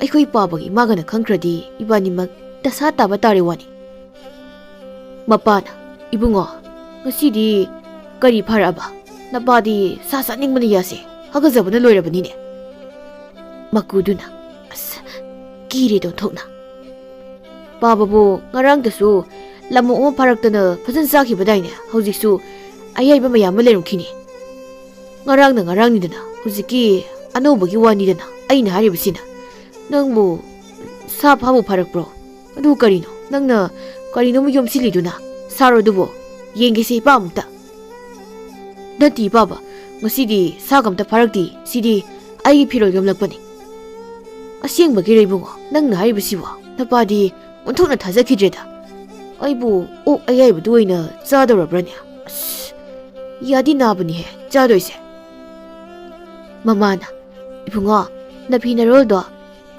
ꯑꯩꯈꯣꯏ ꯄꯥꯕꯒꯤ ꯏꯃꯥꯒꯅ ꯈꯪꯈ꯭ꯔꯗꯤ ꯏꯕꯥꯅꯤꯃꯛ ꯗꯁꯥ ꯇꯥꯕ ꯇꯥꯔꯦ ꯋꯥꯅꯤ꯫" ꯃꯄꯥꯅ, "ꯏꯕꯨꯡꯉꯣ, ꯉꯁꯤꯗꯤ ꯀꯔꯤ ꯐꯔꯛꯑꯕ? ꯅꯄꯥꯗꯤ ꯁꯥ ꯆꯥꯅꯤꯡꯕꯅ ꯌꯥꯁꯦ ꯍꯥꯒꯠꯆꯕꯅ ꯂꯣꯏꯔꯕꯅꯤꯅꯦ꯫" ꯃꯀꯨꯗꯨꯅ, "ꯑꯁ, ꯀꯤꯔꯦꯗ ꯑꯣꯟꯊꯣꯛꯅ꯫ ꯄꯥꯕꯕꯨ ꯉꯔꯥꯡꯗꯁꯨ ꯂꯝꯑꯣꯛ ꯑꯃ ꯐꯥꯔꯛꯇꯅ ꯐꯖꯅ ꯆꯥꯈꯤꯕꯗꯥꯏꯅꯦ? ꯍꯧꯖꯤꯛꯁꯨ ꯑꯌꯥꯏꯕ ꯃꯌꯥꯝ ꯑꯃ ꯂꯩꯔꯝꯈꯤꯅꯤ꯫ ꯉꯔꯥꯡꯅ ꯉꯔꯥꯡꯅꯤꯗꯅ, ꯍꯧꯖꯤꯛꯀꯤ ꯑꯅꯧꯕꯒꯤ ꯋꯥꯅꯤꯗꯅ ꯑꯩꯅ ꯍꯥꯏꯔꯤꯕꯁꯤꯅ꯫ ꯅꯪꯕꯨ ꯁꯥ ꯐꯥꯕꯨ ꯐꯥꯔꯛꯄ꯭ꯔꯣ? ꯑꯗꯨ ꯀꯔꯤꯅꯣ? ꯅꯪꯅ ꯀꯔꯤꯅꯣꯝ ꯌꯣꯝꯁꯤꯜꯂꯤꯗꯨꯅ? ꯁꯥꯔꯣ ꯑꯗꯨꯕꯨ? ꯌꯦꯡꯒꯦꯁꯦ ꯏꯄꯥ ꯑꯃꯨꯛꯇ꯫" "ꯅꯠꯇꯦ ꯏꯄꯥꯕ, ꯉꯁꯤꯗꯤ ꯁꯥꯒ ꯑꯝꯇ ꯐꯥꯔꯛꯇꯦ꯫ ꯁꯤꯗꯤ ꯑꯩꯒꯤ ꯐꯤꯔꯣꯜ ꯌꯣꯝꯂꯛꯄꯅꯤ꯫" "ꯑꯁꯦꯡꯕꯒꯤꯔꯣ ꯏꯕꯨꯡꯉꯣ, ꯅꯪꯅ ꯍꯥꯏꯔꯤꯕꯁꯤꯕꯣ?" ꯅꯄꯥꯗꯤ ꯑꯣꯟꯊꯣꯛꯅ ꯊꯥꯖꯈꯤꯗ꯭ꯔꯦꯗ꯫ "ꯑꯩꯕꯨ ꯑꯣꯛ ꯑꯌꯥꯏꯕꯗꯨ ꯑꯣꯏꯅ ꯆꯥꯗꯧꯔꯕ꯭ꯔꯅꯦ? ꯑꯁ, ꯌꯥꯗꯤ ꯅꯥꯕꯅꯤꯍꯦ ꯆꯥꯗꯣꯏꯁꯦ꯫" ꯃꯃꯥꯅ, "ꯏꯕꯨꯡꯉꯣ, ꯅꯐꯤ ꯅꯔꯣꯜꯗꯣ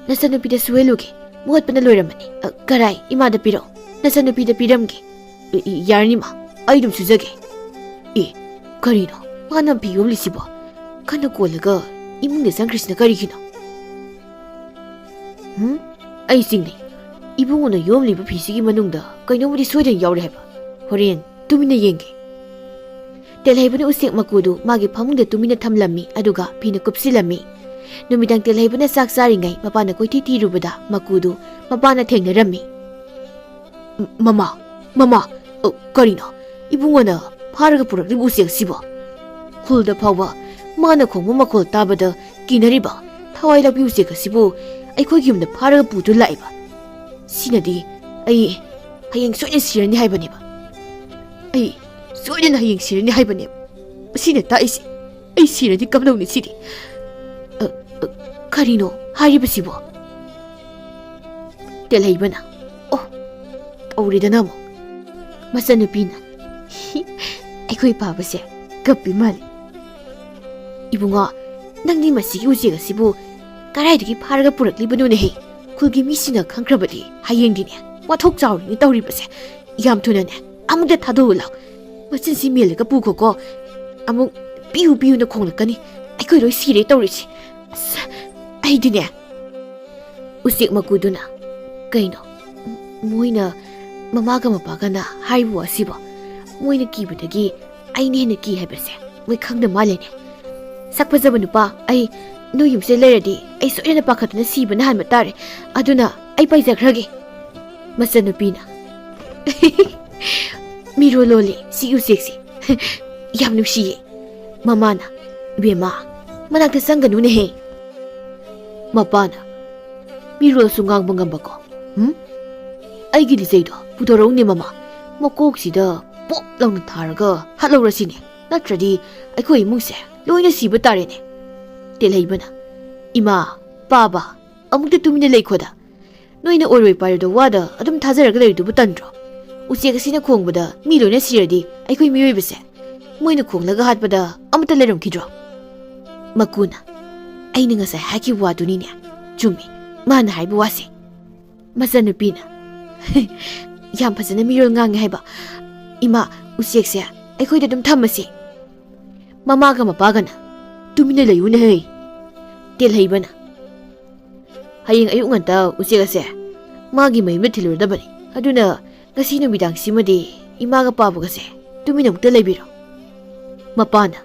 ꯅꯆꯟꯅꯨꯄꯤꯗ ꯁꯨꯍꯜꯂꯨꯒꯦ꯫ ꯃꯣꯠꯄꯅ ꯂꯣꯏꯔꯝꯃꯅꯤ꯫ ꯑ, ꯀꯔꯥꯏ, ꯏꯃꯥꯗ ꯄꯤꯔꯛꯑꯣ꯫ ꯅꯆꯟꯅꯨꯄꯤꯗ ꯄꯤꯔꯝꯒꯦ꯫" "ꯏ, ꯏ, ꯌꯥꯔꯅꯤ ꯃꯥ, ꯑꯩ ꯑꯗꯨꯝ ꯁꯨꯖꯒꯦ꯫" "ꯑꯦ, ꯀꯔꯤꯅꯣ ꯃꯥꯅ ꯐꯤ ꯌꯣꯝꯂꯤꯁꯤꯕꯣ? ꯀꯟꯅ ꯀꯣꯜꯂꯒ ꯏꯃꯨꯡꯗ ꯆꯪꯈ꯭ꯔꯤꯁꯤꯅ ꯀꯔꯤꯒꯤꯅꯣ?" "ꯍꯨꯝ? ꯑꯩ ꯆꯤꯡꯅꯩ꯫ ꯏꯕꯨꯡꯉꯣꯅ ꯌꯣꯝꯂꯤꯕ ꯐꯤꯁꯤꯒꯤ ꯃꯅꯨꯡꯗ ꯀꯩꯅꯣꯝꯃꯗꯤ ꯁꯣꯏꯗꯅ ꯌꯥꯎꯔꯦ ꯍꯥꯏꯕ꯫ ꯍꯣꯔꯦꯟ ꯇꯨꯃꯤꯟꯅ ꯌꯦꯡꯒꯦ꯫" ꯇꯦꯜꯍꯩꯕꯅ ꯎꯆꯦꯛ ꯃꯀꯨꯗꯨ ꯃꯥꯒꯤ ꯐꯃꯨꯡꯗ ꯇꯨꯃꯤꯟꯅ ꯊꯝꯂꯝꯃꯤ, ꯑꯗꯨꯒ ꯐꯤꯅ ꯀꯨꯞꯁꯤꯜꯂꯝꯃꯤ꯫ ꯅꯨꯃꯤꯗꯥꯡ ꯇꯦꯜꯍꯩꯕꯅ ꯆꯥꯛ ꯆꯥꯔꯤꯉꯩ ꯃꯄꯥꯅ ꯀꯣꯏꯊꯤ ꯊꯤꯔꯨꯕꯗ ꯃꯀꯨꯗꯨ ꯃꯄꯥꯅ ꯊꯦꯡꯅꯔꯝꯃꯤ꯫ "ꯃꯃꯥ, ꯃꯃꯥ, ꯑ, ꯀꯔꯤꯅꯣ? ꯏꯕꯨꯡꯉꯣꯅ ꯐꯥꯔꯒ ꯄꯨꯔꯛꯂꯤꯕ ꯎꯆꯦꯛꯁꯤꯕꯣ? ꯈꯨꯜꯗ ꯐꯥꯎꯕ ꯃꯥꯅ ꯈꯣꯡꯕ ꯃꯈꯣꯜ ꯇꯥꯕꯗ ꯀꯤꯅꯔꯤꯕ ꯊꯋꯥꯏ ꯂꯥꯛꯄꯤ ꯎꯆꯦꯛ ꯑꯁꯤꯕꯨ ꯑꯩꯈꯣꯏꯒꯤ ꯌꯨꯝꯗ ꯐꯥꯔꯒ ꯄꯨꯗꯨꯅ ꯂꯥꯛꯏꯕ? ꯁꯤꯅꯗꯤ ꯑꯩ ꯍꯌꯦꯡ ꯁꯣꯏꯗꯅ ꯁꯤꯔꯅꯤ ꯍꯥꯏꯕꯅꯦꯕ꯫ ꯑꯩ ꯁꯣꯏꯗꯅ ꯍꯌꯦꯡ ꯁꯤꯔꯅꯤ ꯍꯥꯏꯕꯅꯦꯕ꯫ ꯃꯁꯤꯅ ꯇꯥꯛꯏꯁꯦ, ꯑꯩ ꯁꯤꯔꯗꯤ ꯀꯝꯗꯧꯅꯤ ꯁꯤꯗꯤ? ꯑ, ꯑ, ꯀꯔꯤꯅꯣ ꯍꯥꯏꯔꯤꯕꯁꯤꯕꯣ? ꯇꯦꯜꯍꯩꯕꯅ, "ꯑꯣ, ꯇꯧꯔꯦꯗꯅ ꯑꯃꯨꯛ!" ꯃꯆꯟꯅꯨꯄꯤꯅ, "ꯑꯩꯈꯣꯏ ꯄꯥꯕꯁꯦ ꯀꯞꯄꯤ ꯃꯥꯜꯂꯤ꯫ ꯏꯕꯨꯡꯉꯣ, ꯅꯪꯗꯤ ꯃꯁꯤꯒꯤ ꯎꯆꯦꯛ ꯑꯁꯤꯕꯨ ꯀꯗꯥꯏꯗꯒꯤ ꯐꯥꯔꯒ ꯄꯨꯔꯛꯂꯤꯕꯅꯣꯅꯦꯍꯦ? ꯈꯨꯜꯒꯤ ꯃꯤꯁꯤꯡꯅ ꯈꯪꯈ꯭ꯔꯕꯗꯤ ꯍꯌꯦꯡꯗꯤꯅꯦ ꯋꯥꯊꯣꯛ ꯆꯥꯎꯔꯅꯤ ꯇꯧꯔꯤꯕꯁꯦ꯫ ꯌꯥꯝ ꯊꯨꯅꯅꯦ ꯑꯃꯨꯛꯇ ꯊꯥꯗꯣꯛꯎ ꯂꯥꯎ꯫ ꯃꯆꯤꯟꯁꯤ ꯃꯦꯜꯂꯒ ꯄꯨꯈꯣꯀꯣ꯫ ꯑꯃꯨꯛ ꯄꯤꯌꯨ ꯄꯤꯌꯨꯅ ꯈꯣꯡꯂꯛꯀꯅꯤ꯫ ꯑꯩꯈꯣꯏ ꯂꯣꯏ ꯁꯤꯔꯦ ꯇꯧꯔꯤꯁꯦ꯫ ꯑꯁ, ꯑꯩꯗꯤꯅꯦ"꯫ ꯎꯆꯦꯛ ꯃꯀꯨꯗꯨꯅ, "ꯀꯩꯅꯣ? ꯃꯣꯏꯅ, ꯃꯃꯥꯒ ꯃꯄꯥꯒꯅ ꯍꯥꯏꯔꯤꯕ ꯋꯥꯁꯤꯕꯣ? ꯃꯣꯏꯅ ꯀꯤꯕꯗꯒꯤ ꯑꯩꯅ ꯍꯦꯟꯅ ꯀꯤ ꯍꯥꯏꯕꯁꯦ ꯃꯣꯏ ꯈꯪꯗ ꯃꯥꯜꯂꯦꯅꯦ꯫ ꯁꯛ ꯐꯖꯕ ꯅꯨꯄꯥ, ꯑꯩ ꯅꯣꯏ ꯌꯨꯝꯁꯤꯗ ꯂꯩꯔꯗꯤ ꯑꯩ ꯁꯣꯏꯗꯅ ꯄꯥꯈꯠꯇꯅ ꯁꯤꯕꯅ ꯍꯥꯟꯕ ꯇꯥꯔꯦ꯫ ꯑꯗꯨꯅ ꯑꯩ ꯄꯥꯏꯖꯈ꯭ꯔꯒꯦ"꯫ ꯃꯆꯟꯅꯨꯄꯤꯅ, "ꯃꯤꯔꯣꯜ ꯂꯣꯜꯂꯤ ꯁꯤꯒꯤ ꯎꯆꯦꯛꯁꯤ꯫ ꯌꯥꯝ ꯅꯨꯡꯁꯤꯌꯦ"꯫ ꯃꯃꯥꯅ, "ꯏꯕꯦꯝꯃ, ꯃꯅꯥꯛꯇ ꯆꯪꯒꯅꯨꯅꯦꯍꯦ"꯫ ꯃꯄꯥꯅ, "ꯃꯤꯔꯣꯜꯁꯨ ꯉꯥꯡꯕ ꯉꯝꯕꯀꯣ? ꯍꯨꯝ? ꯑꯩꯒꯤ ꯂꯤꯆꯩꯗꯣ ꯄꯨꯊꯣꯔꯛꯎꯅꯦ ꯃꯃꯥ꯫ ꯃꯀꯣꯛꯁꯤꯗ ꯄꯣꯞ ꯂꯥꯎꯅ ꯊꯥꯔꯒ ꯍꯥꯠꯍꯧꯔꯁꯤꯅꯦ꯫ ꯅꯠꯇ꯭ꯔꯗꯤ ꯑꯩꯈꯣꯏ ꯏꯃꯨꯡꯁꯦ ꯂꯣꯏꯅ ꯁꯤꯕ ꯇꯥꯔꯦꯅꯦ"꯫ ꯇꯦꯜꯍꯩꯕꯅ, "ꯏꯃꯥ, ꯄꯥꯕ, ꯑꯃꯨꯛꯇ ꯇꯨꯃꯤꯟꯅ ꯂꯩꯈꯣꯗ꯫ ꯅꯣꯏꯅ ꯑꯣꯏꯔꯣꯏ ꯄꯥꯏꯔꯣꯏꯗ ꯋꯥꯗ ꯑꯗꯨꯝ ꯊꯥꯖꯔꯒ ꯂꯩꯔꯤꯗꯨꯕꯨ ꯇꯟꯗ꯭ꯔꯣ? ꯎꯆꯦꯛ ꯑꯁꯤꯅ ꯈꯣꯡꯕꯗ ꯃꯤ ꯂꯣꯏꯅ ꯁꯤꯔꯗꯤ ꯑꯩꯈꯣꯏ ꯃꯤꯑꯣꯏꯕꯁꯦ ꯃꯣꯏꯅ ꯈꯣꯡꯂꯒ ꯍꯥꯠꯄꯗ ꯑꯃꯠꯇ ꯂꯩꯔꯝꯈꯤꯗ꯭ꯔꯣ?" ꯃꯀꯨꯅ, "ꯑꯩꯅ ꯉꯁꯥꯏ ꯍꯥꯏꯈꯤꯕ ꯋꯥꯗꯨꯅꯤꯅꯦ꯫ ꯆꯨꯝꯃꯤ, ꯃꯥꯅ ꯍꯥꯏꯕ ꯋꯥꯁꯦ"꯫ ꯃꯆꯟꯅꯨꯄꯤꯅ, "ꯌꯥꯝ ꯐꯖꯅ ꯃꯤꯔꯣꯜ ꯉꯥꯡꯉꯦ ꯍꯥꯏꯕ꯫ ꯏꯃꯥ, ꯎꯆꯦꯛꯁꯦ ꯑꯩꯈꯣꯏꯗ ꯑꯗꯨꯝ ꯊꯝꯃꯁꯤ"꯫ ꯃꯃꯥꯒ ꯃꯄꯥꯒꯅ, "ꯇꯨꯃꯤꯟꯅ ꯂꯩꯌꯨꯅꯦꯍꯦ"꯫ ꯇꯦꯜꯍꯩꯕꯅ, "ꯍꯌꯦꯡ ꯑꯌꯨꯛ ꯉꯟꯇꯥ ꯎꯆꯦꯛ ꯑꯁꯦ ꯃꯥꯒꯤ ꯃꯌꯨꯝꯗ ꯊꯤꯜꯂꯨꯔꯗꯕꯅꯤ꯫ ꯑꯗꯨꯅ ꯉꯁꯤ ꯅꯨꯃꯤꯗꯥꯡꯁꯤꯃꯗꯤ ꯏꯃꯥꯒ ꯄꯥꯕꯒꯁꯦ ꯇꯨꯃꯤꯟꯅ ꯑꯃꯨꯛꯇ ꯂꯩꯕꯤꯔꯣ"꯫ ꯃꯄꯥꯅ,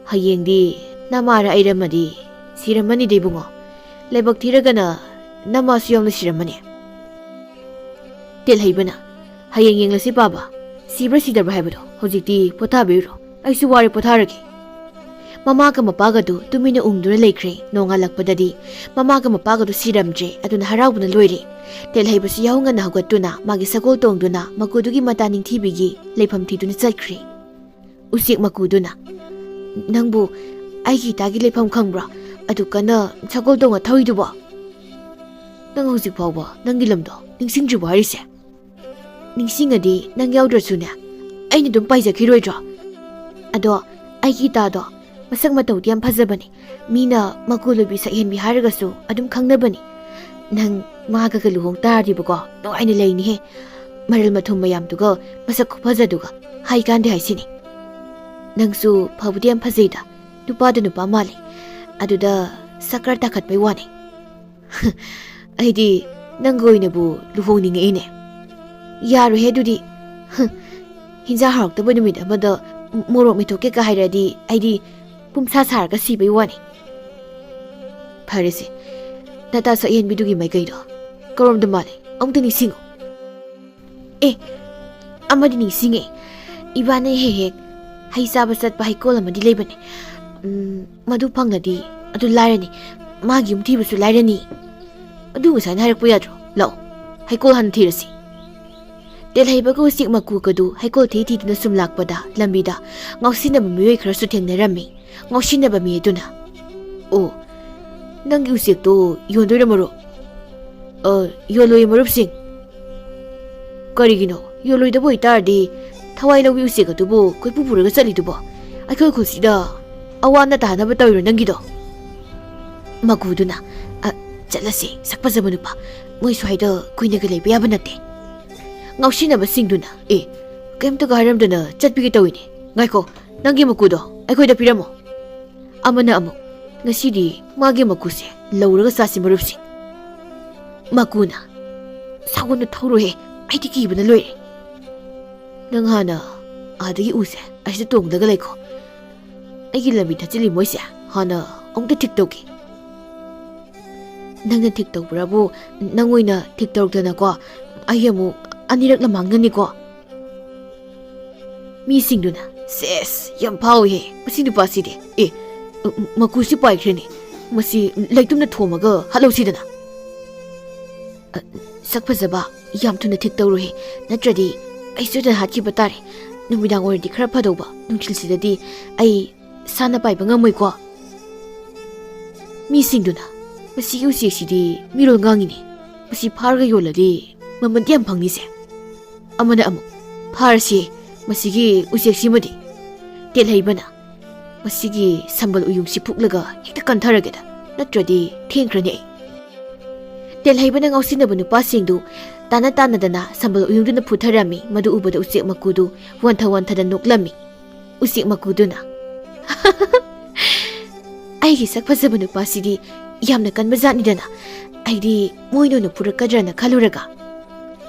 "ꯍꯌꯦꯡꯗꯤ ꯅꯃꯥꯔ ꯑꯩꯔꯝꯃꯗꯤ ꯁꯤꯔꯝꯃꯅꯤꯗ ꯏꯕꯨꯡꯉꯣ꯫ ꯂꯥꯏꯕꯛ ꯊꯤꯔꯒꯅ ꯅꯃꯥꯁꯨ ꯌꯥꯎꯅ ꯁꯤꯔꯝꯃꯅꯤ"꯫ ꯇꯦꯜꯍꯩꯕꯅ, "ꯍꯌꯦꯡ ꯌꯦꯡꯂꯁꯤ ꯄꯥꯕ꯫ ꯁꯤꯕ꯭ꯔꯥ ꯁꯤꯗꯕ꯭ꯔꯥ ꯍꯥꯏꯕꯗꯣ꯫ ꯍꯧꯖꯤꯛꯇꯤ ꯄꯣꯊꯥꯕꯤꯔꯨꯔꯣ꯫ ꯑꯩꯁꯨ ꯋꯥꯔꯦ, ꯄꯣꯊꯥꯔꯒꯦ"꯫ ꯃꯃꯥꯒ ꯃꯄꯥꯒꯗꯨ ꯇꯨꯃꯤꯟꯅ ꯎꯪꯗꯨꯅ ꯂꯩꯈ꯭ꯔꯦ꯫ ꯅꯣꯡꯉꯥꯜꯂꯛꯄꯗꯗꯤ ꯃꯃꯥꯒ ꯃꯄꯥꯒꯗꯨ ꯁꯤꯔꯝꯗ꯭ꯔꯦ꯫ ꯑꯗꯨꯅ ꯍꯔꯥꯎꯕꯅ ꯂꯣꯏꯔꯦ꯫ ꯇꯦꯜꯍꯩꯕꯁꯨ ꯌꯥꯍꯧ ꯉꯟꯅ ꯍꯧꯒꯠꯇꯨꯅ ꯃꯥꯒꯤ ꯁꯒꯣꯜ ꯇꯣꯡꯗꯨꯅ ꯃꯀꯨꯗꯨꯒꯤ ꯃꯇꯥ ꯅꯤꯡꯊꯤꯕꯤꯒꯤ ꯂꯩꯐꯝ ꯊꯤꯗꯨꯅ ꯆꯠꯈ꯭ꯔꯦ꯫ ꯎꯆꯦꯛ ꯃꯀꯨꯗꯨꯅ, "ꯅꯪꯕꯨ ꯑꯩꯒꯤ ꯏꯇꯥꯒꯤ ꯂꯩꯐꯝ ꯈꯪꯕ꯭ꯔꯣ? ꯑꯗꯨ ꯀꯟꯅ ꯁꯒꯣꯜ ꯇꯣꯡꯉ ꯊꯧꯔꯤꯗꯨꯕꯣ? ꯅꯪ ꯍꯧꯖꯤꯛ ꯐꯥꯎꯕ ꯅꯪꯒꯤ ꯂꯝꯗꯣ ꯅꯤꯡꯁꯤꯡꯗ꯭ꯔꯤꯕꯣ ꯍꯥꯏꯔꯤꯁꯦ? ꯅꯤꯡꯁꯤꯡꯉꯗꯤ ꯅꯪ ꯌꯥꯎꯗ꯭ꯔꯁꯨꯅꯦ, ꯑꯩꯅ ꯑꯗꯨꯝ ꯄꯥꯏꯖꯈꯤꯔꯣꯏꯗ꯭ꯔꯣ? ꯑꯗꯣ ꯑꯩꯒꯤ ꯏꯇꯥꯗꯣ ꯃꯁꯛ ꯃꯇꯧꯗꯤ ꯌꯥꯝ ꯐꯖꯕꯅꯤ꯫ ꯃꯤꯅ ꯃꯀꯨ ꯂꯣꯏꯕꯤ ꯁꯛꯍꯦꯟꯕꯤ ꯍꯥꯏꯔꯒꯁꯨ ꯑꯗꯨꯝ ꯈꯪꯅꯕꯅꯤ꯫ ꯅꯪ ꯃꯥꯒꯒ ꯂꯨꯍꯣꯡ ꯇꯥꯔꯗꯤꯕꯀꯣ, ꯅꯨꯡꯉꯥꯏꯅ ꯂꯩꯅꯤꯍꯦ꯫ ꯃꯔꯜ ꯃꯊꯨꯝ ꯃꯌꯥꯝꯗꯨꯒ ꯃꯁꯛ ꯈꯨꯐꯖꯗꯨꯒ ꯍꯥꯏ ꯀꯥꯟꯗꯦ ꯍꯥꯏꯁꯤꯅꯤ꯫ ꯅꯪꯁꯨ ꯐꯕꯨꯗꯤ ꯌꯥꯝ ꯐꯖꯩꯗ, ꯅꯨꯄꯥꯗ ꯅꯨꯄꯥ ꯃꯥꯜꯂꯤ꯫ ꯑꯗꯨꯗ ꯁꯛ ꯈꯔ ꯇꯥꯈꯠꯄꯩ ꯋꯥꯅꯤ꯫" "ꯑꯩꯗꯤ ꯅꯪꯒ ꯑꯣꯏꯅꯕꯨ ꯂꯨꯍꯣꯡꯅꯤꯡꯉꯛꯏꯅꯦ꯫" "ꯌꯥꯔꯣꯏꯍꯦ ꯑꯗꯨꯗꯤ꯫ ꯍꯤꯟꯖꯥꯡ ꯍꯥꯎꯔꯛꯇꯕ ꯅꯨꯃꯤꯠ ꯑꯃꯗ ꯃꯣꯔꯣꯛ ꯃꯦꯠꯊꯣꯛꯀꯦꯒ ꯍꯥꯏꯔꯗꯤ ꯑꯩꯗꯤ ꯄꯨꯝꯁꯥ ꯁꯥꯔꯒ ꯁꯤꯕꯩ ꯋꯥꯅꯤ꯫" "ꯐꯔꯦꯁꯦ, ꯅꯇꯥ ꯁꯛꯍꯦꯟꯕꯤꯗꯨꯒꯤ ꯃꯥꯏꯀꯩꯗꯣ ꯀꯔꯣꯝꯗ ꯃꯥꯜꯂꯤ? ꯑꯃꯨꯛꯇ ꯅꯤꯡꯁꯤꯡꯉꯨ꯫" "ꯑꯦ, ꯑꯃꯗꯤ ꯅꯤꯡꯁꯤꯡꯉꯦ꯫ ꯏꯕꯥꯅꯤ ꯍꯦꯛ ꯍꯦꯛ ꯍꯩ ꯆꯥꯕ ꯆꯠꯄ ꯍꯩꯀꯣꯜ ꯑꯃꯗꯤ ꯂꯩꯕꯅꯦ꯫ ꯎꯝ, ꯃꯗꯨ ꯐꯪꯂꯗꯤ ꯑꯗꯨ ꯂꯥꯏꯔꯅꯤ꯫ ꯃꯥꯒꯤ ꯌꯨꯝ ꯊꯤꯕꯁꯨ ꯂꯥꯏꯔꯅꯤ꯫ ꯑꯗꯨ ꯉꯁꯥꯏꯅ ꯍꯥꯏꯔꯛꯄ ꯌꯥꯗ꯭ꯔꯣ? ꯂꯥꯛꯑꯣ, ꯍꯩꯀꯣꯜ ꯍꯥꯟꯅ ꯊꯤꯔꯁꯤ꯫" ꯇꯦꯜꯍꯩꯕꯒ ꯎꯆꯦꯛ ꯃꯀꯨꯒꯗꯨ ꯍꯩꯀꯣꯜ ꯊꯤ ꯊꯤꯗꯨꯅ ꯁꯨꯝ ꯂꯥꯛꯄꯗ ꯂꯝꯕꯤꯗ ꯉꯥꯎꯁꯤꯟꯅꯕ ꯃꯤꯑꯣꯏ ꯈꯔꯁꯨ ꯊꯦꯡꯅꯔꯝꯃꯤ꯫ ꯉꯥꯎꯁꯤꯟꯅꯕ ꯃꯤ ꯑꯗꯨꯅ, "ꯑꯣ, ꯅꯪꯒꯤ ꯎꯆꯦꯛꯇꯣ ꯌꯣꯟꯗꯣꯏꯔ ꯃꯔꯨꯞ?" "ꯑ, ꯌꯣꯜꯂꯣꯏꯌꯦ ꯃꯔꯨꯞꯁꯤꯡ꯫" "ꯀꯔꯤꯒꯤꯅꯣ? ꯌꯣꯜꯂꯣꯏꯗꯕ ꯑꯣꯏꯇꯥꯔꯗꯤ ꯊꯋꯥꯏ ꯂꯧꯕꯤ ꯎꯆꯦꯛ ꯑꯗꯨꯕꯨ ꯀꯣꯏꯄꯨ ꯄꯨꯔꯒ ꯆꯠꯂꯤꯗꯨꯕꯣ? ꯑꯩꯈꯣꯏ ꯈꯨꯜꯁꯤꯗ ꯑꯋꯥ ꯑꯅꯥ ꯇꯥꯍꯟꯅꯕ ꯇꯧꯔꯤꯔꯣ ꯅꯪꯒꯤꯗꯣ?" ꯃꯀꯨꯗꯨꯅ, "ꯑ, ꯆꯠꯂꯁꯤ, ꯁꯛ ꯐꯖꯕ ꯅꯨꯄꯥ꯫ ꯃꯣꯏ ꯁ꯭ꯋꯥꯏꯗ ꯀꯨꯏꯅꯒ ꯂꯩꯕ ꯌꯥꯕ ꯅꯠꯇꯦ꯫" ꯉꯥꯎꯁꯤꯟꯅꯕꯁꯤꯡꯗꯨꯅ, "ꯑꯦ, ꯀꯩꯝꯇꯒ ꯍꯥꯏꯔꯝꯗꯅ ꯆꯠꯄꯤꯒꯦ ꯇꯧꯏꯅꯦ꯫ ꯉꯥꯏꯈꯣ, ꯅꯪꯒꯤ ꯃꯀꯨꯗꯣ ꯑꯩꯈꯣꯏꯗ ꯄꯤꯔꯝꯃꯣ꯫ ꯑꯃꯅ ꯑꯃꯨꯛ, ꯉꯁꯤꯗꯤ ꯃꯥꯒꯤ ꯃꯀꯨꯁꯦ ꯂꯧꯔꯒ ꯆꯥꯁꯤ ꯃꯔꯨꯞꯁꯤꯡ꯫" ꯃꯀꯨꯅ, "ꯁꯒꯣꯜꯗꯣ ꯊꯧꯔꯣꯍꯦ, ꯑꯩꯗꯤ ꯀꯤꯕꯅ ꯂꯣꯏꯔꯦ꯫" "ꯅꯪ ꯍꯥꯟꯅ ꯑꯥꯗꯒꯤ ꯎꯁꯦ, ꯑꯁꯤꯗ ꯇꯣꯡꯗꯒ ꯂꯩꯈꯣ꯫ ꯑꯩꯒꯤ ꯂꯝꯕꯤ ꯊꯠꯆꯤꯜꯂꯤ ꯃꯣꯏꯁꯦ, ꯍꯥꯟꯅ ꯑꯃꯨꯛꯇ ꯊꯤꯛ ꯇꯧꯒꯦ꯫" "ꯅꯪꯅ ꯊꯤꯛ ꯇꯧꯕ꯭ꯔꯥꯕꯨ, ꯅꯪ ꯑꯣꯏꯅ ꯊꯤꯛ ꯇꯧꯔꯛꯇꯅꯀꯣ, ꯑꯩ ꯑꯃꯨꯛ ꯑꯅꯤꯔꯛ ꯂꯃꯥꯡꯅꯅꯤꯀꯣ꯫" ꯃꯤꯁꯤꯡꯗꯨꯅ, ꯁꯦꯁ, ꯌꯥꯝ ꯐꯥꯎꯏꯍꯦ ꯃꯁꯤ ꯅꯨꯄꯥꯁꯤꯗꯤ꯫ ꯑꯦ, ꯃꯀꯨꯁꯤ ꯄꯥꯏꯈ꯭ꯔꯦꯅꯦ꯫ ꯃꯁꯤ ꯂꯩꯇꯨꯝꯅ ꯊꯣꯝꯃꯒ ꯍꯥꯠꯍꯧꯁꯤꯗꯅ꯫ ꯑ, ꯁꯛ ꯐꯖꯕ, ꯌꯥꯝ ꯊꯨꯅ ꯊꯤꯛ ꯇꯧꯔꯨꯍꯦ, ꯅꯠꯇ꯭ꯔꯗꯤ ꯑꯩ ꯁꯣꯏꯗꯅ ꯍꯥꯠꯈꯤꯕ ꯇꯥꯔꯦ꯫ ꯅꯨꯃꯤꯗꯥꯡ ꯑꯣꯏꯔꯗꯤ ꯈꯔ ꯐꯗꯧꯕ, ꯅꯨꯡꯊꯤꯜꯁꯤꯗꯗꯤ ꯑꯩ ꯁꯥꯟꯅ ꯄꯥꯏꯕ ꯉꯝꯃꯣꯏꯀꯣ꯫ ꯃꯤꯁꯤꯡꯗꯨꯅ, "ꯃꯁꯤꯒꯤ ꯎꯆꯦꯛꯁꯤꯗꯤ ꯃꯤꯔꯣꯜ ꯉꯥꯡꯉꯤꯅꯦ, ꯃꯁꯤ ꯐꯥꯔꯒ ꯌꯣꯜꯂꯗꯤ ꯃꯃꯟꯗꯤ ꯌꯥꯝ ꯐꯪꯅꯤꯁꯦ"꯫ ꯑꯃꯅ ꯑꯃꯨꯛ, "ꯐꯥꯔꯁꯤ ꯃꯁꯤꯒꯤ ꯎꯆꯦꯛꯁꯤꯃꯗꯤ"꯫ ꯇꯦꯜꯍꯩꯕꯅ, "ꯃꯁꯤꯒꯤ ꯁꯝꯕꯜ ꯎꯌꯨꯡꯁꯤ ꯐꯨꯛꯂꯒ ꯍꯦꯛꯇ ꯀꯟꯊꯔꯒꯦꯗ, ꯅꯠꯇ꯭ꯔꯗꯤ ꯊꯦꯡꯈ꯭ꯔꯅꯤ ꯑꯩ"꯫ ꯇꯦꯜꯍꯩꯕꯅ ꯉꯥꯎꯁꯤꯟꯅꯕ ꯅꯨꯄꯥꯁꯤꯡꯗꯨ ꯇꯥꯟꯅ ꯇꯥꯟꯅꯗꯅ ꯁꯝꯕꯜ ꯎꯌꯨꯡꯗꯨꯅ ꯐꯨꯊꯔꯝꯃꯤ꯫ ꯃꯗꯨ ꯎꯕꯗ ꯎꯆꯦꯛ ꯃꯀꯨꯗꯨ ꯋꯥꯟꯊ ꯋꯥꯟꯊꯗ ꯅꯣꯛꯂꯝꯃꯤ꯫ ꯎꯆꯦꯛ ꯃꯀꯨꯗꯨꯅ, "ꯑꯩꯒꯤ ꯁꯛ ꯐꯖꯕ ꯅꯨꯄꯥꯁꯤꯗꯤ ꯌꯥꯝꯅ ꯀꯟꯕ ꯖꯥꯠꯅꯤꯗꯅ, ꯑꯩꯗꯤ ꯃꯣꯏꯅ ꯑꯣꯏꯅ ꯐꯨꯔꯛꯀꯗ꯭ꯔꯅ ꯈꯜꯂꯨꯔꯒ"꯫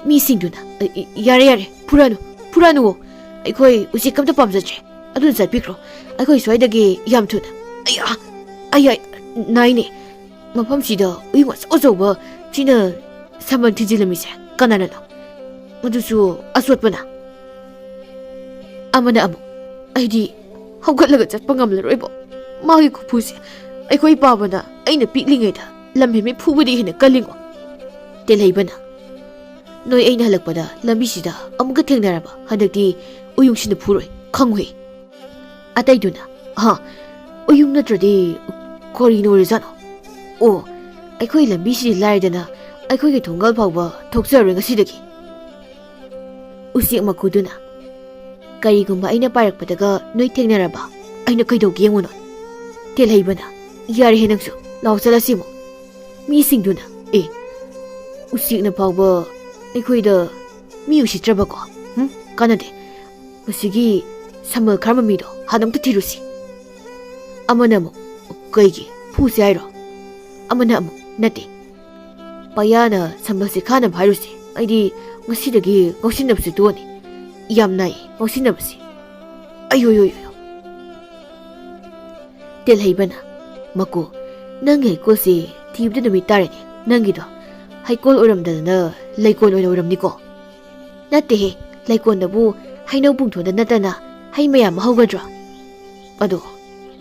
ꯃꯤꯁꯤꯡꯗꯨꯅ, "ꯑ, ꯏ-, ꯌꯥꯔꯦ, ꯌꯥꯔꯦ, ꯐꯨꯔꯅꯨ, ꯐꯨꯔꯅꯨꯋꯣ, ꯑꯩꯈꯣꯏ ꯎꯆꯦꯛ ꯑꯝꯇ ꯄꯥꯝꯖꯗ꯭ꯔꯦ, ꯑꯗꯨꯅ ꯆꯠꯄꯤꯈ꯭ꯔꯣ, ꯑꯩꯈꯣꯏ ꯁ꯭ꯋꯥꯏꯗꯒꯤ ꯌꯥꯝ ꯊꯨꯅ"꯫ ꯑꯌꯥ, ꯑꯌꯥ, ꯅꯥꯏꯅꯦ꯫ ꯃꯐꯝꯁꯤꯗ ꯎꯌꯨꯡ ꯑꯆꯧ ꯑꯆꯧꯕ ꯁꯤꯅ ꯁꯝꯕꯜ ꯊꯤꯟꯖꯤꯜꯂꯝꯃꯤꯁꯦ ꯀꯅꯥꯅꯅꯣ? ꯃꯗꯨꯁꯨ ꯑꯆꯣꯠꯄꯅ꯫ ꯑꯃꯅ ꯑꯃꯨꯛ, "ꯑꯩꯗꯤ ꯍꯧꯒꯠꯂꯒ ꯆꯠꯄ ꯉꯝꯂꯔꯣꯏꯕꯣ꯫ ꯃꯥꯒꯤ ꯈꯨꯐꯨꯁꯦ ꯑꯩꯈꯣꯏ ꯄꯥꯕꯅ ꯑꯩꯅ ꯄꯤꯛꯂꯤꯉꯩꯗ ꯂꯝꯍꯦꯟꯃꯤ ꯐꯨꯕꯗꯤ ꯍꯦꯟꯅ ꯀꯜꯂꯤꯉꯣ"꯫ ꯇꯦꯜꯍꯩꯕꯅ, "ꯅꯣꯏ ꯑꯩꯅ ꯍꯜꯂꯛꯄꯗ ꯂꯝꯕꯤꯁꯤꯗ ꯑꯃꯨꯛꯀ ꯊꯦꯡꯅꯔꯕ, ꯍꯟꯗꯛꯇꯤ ꯎꯌꯨꯡꯁꯤꯅ ꯐꯨꯔꯣꯏ, ꯈꯪꯉꯨꯍꯦ"꯫ ꯑꯇꯩꯗꯨꯅ, "ꯍꯥ? ꯎꯌꯨꯡ ꯅꯠꯇ꯭ꯔꯗꯤ ꯀꯔꯤꯅ ꯑꯣꯏꯔꯖꯥꯠꯅꯣ? ꯑꯣ, ꯑꯩꯈꯣꯏ ꯂꯝꯕꯤꯁꯤꯗꯤ ꯂꯥꯏꯔꯗꯅ ꯑꯩꯈꯣꯏꯒꯤ ꯊꯣꯡꯒꯥꯜ ꯐꯥꯎꯕ ꯊꯣꯛꯆꯔꯔꯣꯏ ꯉꯁꯤꯗꯒꯤ"꯫ ꯎꯆꯦꯛ ꯃꯀꯨꯗꯨꯅ, "ꯀꯔꯤꯒꯨꯝꯕ ꯑꯩꯅ ꯄꯥꯏꯔꯛꯄꯗꯒ ꯅꯣꯏ ꯊꯦꯡꯅꯔꯕ, ꯑꯩꯅ ꯀꯩꯗꯧꯒꯦ ꯌꯦꯡꯉꯨꯅꯣ"꯫ ꯇꯦꯜꯍꯩꯕꯅ, "ꯌꯥꯔꯦꯍꯦ ꯅꯪꯁꯨ, ꯂꯥꯎ ꯆꯠꯂꯁꯤ ꯑꯃꯨꯛ"꯫ ꯃꯤꯁꯤꯡꯗꯨꯅ, "ꯑꯦ, ꯎꯆꯦꯛꯅ ꯐꯥꯎꯕ ꯑꯩꯈꯣꯏꯗ ꯃꯤ ꯎꯁꯤꯠꯇ꯭ꯔꯕꯀꯣ? ꯍꯨꯝ, ꯀꯥꯟꯅꯗꯦ꯫ ꯃꯁꯤꯒꯤ ꯁꯝꯕꯜ ꯈꯥꯔꯝꯕ ꯃꯤꯗꯣ ꯍꯥꯟꯅ ꯑꯝꯇ ꯊꯤꯔꯨꯁꯤ"꯫ ꯑꯃꯅ ꯑꯃꯨꯛ, "ꯀꯩꯒꯤ? ꯐꯨꯁꯦ ꯍꯥꯏꯔꯣ?" ꯑꯃꯅ ꯑꯃꯨꯛ, "ꯅꯠꯇꯦ, ꯄꯩꯌꯥꯅ ꯁꯝꯕꯜꯁꯦ ꯈꯥꯅꯕ ꯍꯥꯏꯔꯨꯁꯦ꯫ ꯑꯩꯗꯤ ꯉꯁꯤꯗꯒꯤ ꯉꯥꯎꯁꯤꯟꯅꯕꯁꯦ ꯇꯣꯛꯑꯅꯤ꯫ ꯌꯥꯝ ꯅꯥꯏ ꯉꯥꯎꯁꯤꯟꯅꯕꯁꯦ꯫ ꯑꯌꯣ, ꯌꯣ, ꯌꯣ, ꯌꯣ"꯫ ꯇꯦꯜꯍꯩꯕꯅ, "ꯃꯀꯨ, ꯅꯪꯒꯤ ꯍꯩꯀꯣꯜꯁꯦ ꯊꯤꯕꯗ ꯅꯨꯃꯤꯠ ꯇꯥꯔꯦꯅꯦ꯫ ꯅꯪꯒꯤꯗꯣ ꯍꯩꯀꯣꯜ ꯑꯣꯏꯔꯝꯗꯗꯅ ꯂꯩꯀꯣꯜ ꯑꯣꯏꯅ ꯑꯣꯏꯔꯝꯅꯤꯀꯣ"꯫ "ꯅꯠꯇꯦꯍꯦ, ꯂꯩꯀꯣꯜꯗꯕꯨ ꯍꯩꯅꯧ ꯄꯨꯡꯊꯣꯟꯗ ꯅꯠꯇꯅ ꯍꯩ ꯃꯌꯥꯝ ꯍꯧꯒꯗ꯭ꯔꯣ? ꯑꯗꯣ,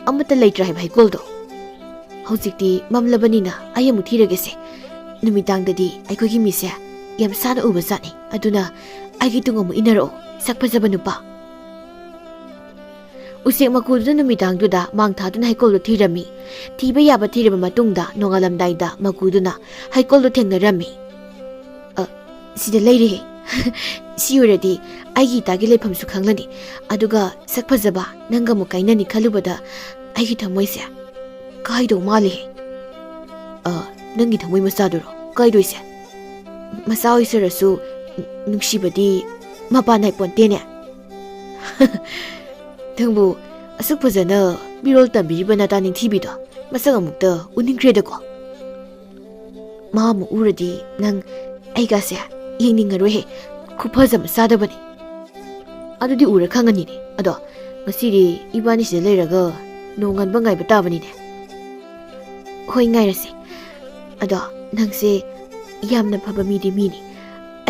ꯑꯃꯠꯇ ꯂꯩꯇ꯭ꯔꯦ ꯍꯥꯏꯕ ꯍꯩꯀꯣꯜꯗꯣ꯫ ꯍꯧꯖꯤꯛꯇꯤ ꯃꯝꯂꯕꯅꯤꯅ ꯑꯩ ꯑꯃꯨꯛ ꯊꯤꯔꯒꯦꯁꯦ꯫ ꯅꯨꯃꯤꯗꯥꯡꯗꯗꯤ ꯑꯩꯈꯣꯏꯒꯤ ꯃꯤꯁꯦ ꯌꯥꯝ ꯁꯥꯅ ꯎꯕ ꯖꯥꯠꯅꯤ꯫ ꯑꯗꯨꯅ ꯑꯩꯒꯤ ꯇꯨꯡ ꯑꯃꯨꯛ ꯏꯟꯅꯔꯛꯑꯣ, ꯁꯛ ꯐꯖꯕ ꯅꯨꯄꯥ꯫ ꯎꯆꯦꯛ ꯃꯀꯨꯗꯨꯅ ꯅꯨꯃꯤꯗꯥꯡꯗꯨꯗ ꯃꯥꯡ ꯊꯥꯗꯨꯅ ꯍꯩꯀꯣꯜꯗꯨ ꯊꯤꯔꯝꯃꯤ꯫ ꯊꯤꯕ ꯌꯥꯕ ꯊꯤꯔꯕ ꯃꯇꯨꯡꯗ ꯅꯣꯡꯉꯥꯜꯂꯝꯗꯥꯏꯗ ꯃꯀꯨꯗꯨꯅ ꯍꯩꯀꯣꯜꯗꯨ ꯊꯦꯡꯅꯔꯝꯃꯤ꯫ "ꯑ, ꯁꯤꯗ ꯂꯩꯔꯦꯍꯦ꯫ ꯁꯤ ꯑꯣꯏꯔꯗꯤ ꯑꯩꯒꯤ ꯏꯇꯥꯒꯤ ꯂꯩꯐꯝꯁꯨ ꯈꯪꯂꯅꯤ꯫ ꯑꯗꯨꯒ ꯁꯛ ꯐꯖꯕ ꯅꯪꯒ ꯑꯃꯨꯛ ꯀꯥꯏꯅꯅꯤ ꯈꯜꯂꯨꯕꯗ ꯑꯩꯒꯤ ꯊꯃꯣꯏꯁꯦ ꯀꯥꯏꯗꯧ ꯃꯥꯜꯂꯦꯍꯦ꯫" "ꯑ, ꯅꯪꯒꯤ ꯊꯃꯣꯏ ꯃꯆꯥꯗꯨꯔꯣ ꯀꯥꯏꯗꯣꯏꯁꯦ?" "ꯃꯆꯥ ꯑꯣꯏꯖꯔꯁꯨ ꯅꯨꯡꯁꯤꯕꯗꯤ ꯃꯄꯥꯟ ꯅꯥꯏꯄꯣꯟꯇꯦꯅꯦ꯫" "ꯅꯪꯕꯨ ꯑꯁꯨꯛ ꯐꯖꯅ ꯃꯤꯔꯣꯜ ꯇꯝꯕꯤꯔꯤꯕ ꯅꯇꯥ ꯅꯤꯡꯊꯤꯕꯤꯗꯣ ꯃꯁꯛ ꯑꯃꯨꯛꯇ ꯎꯅꯤꯡꯈ꯭ꯔꯦꯗꯀꯣ꯫ ꯃꯥ ꯑꯃꯨꯛ ꯎꯔꯗꯤ ꯅꯪ ꯑꯩꯒꯁꯦ ꯌꯦꯡꯅꯤꯡꯉꯔꯣꯏꯍꯦ꯫ ꯈꯨꯐꯖ ꯃꯆꯥꯗꯕꯅꯤ꯫" "ꯑꯗꯨꯗꯤ ꯎꯔ ꯈꯪꯉꯅꯤꯅꯦ꯫ ꯑꯗꯣ ꯉꯁꯤꯗꯤ ꯏꯕꯥꯅꯤꯁꯤꯗ ꯂꯩꯔꯒ ꯅꯣꯡꯉꯥꯟꯕ ꯉꯥꯏꯕ ꯇꯥꯕꯅꯤꯅꯦ꯫" "ꯍꯣꯏ, ꯉꯥꯏꯔꯁꯦ꯫ ꯑꯗꯣ ꯅꯪꯁꯦ ꯌꯥꯝꯅ ꯐꯕ ꯃꯤꯗꯤ ꯃꯤꯅꯤ꯫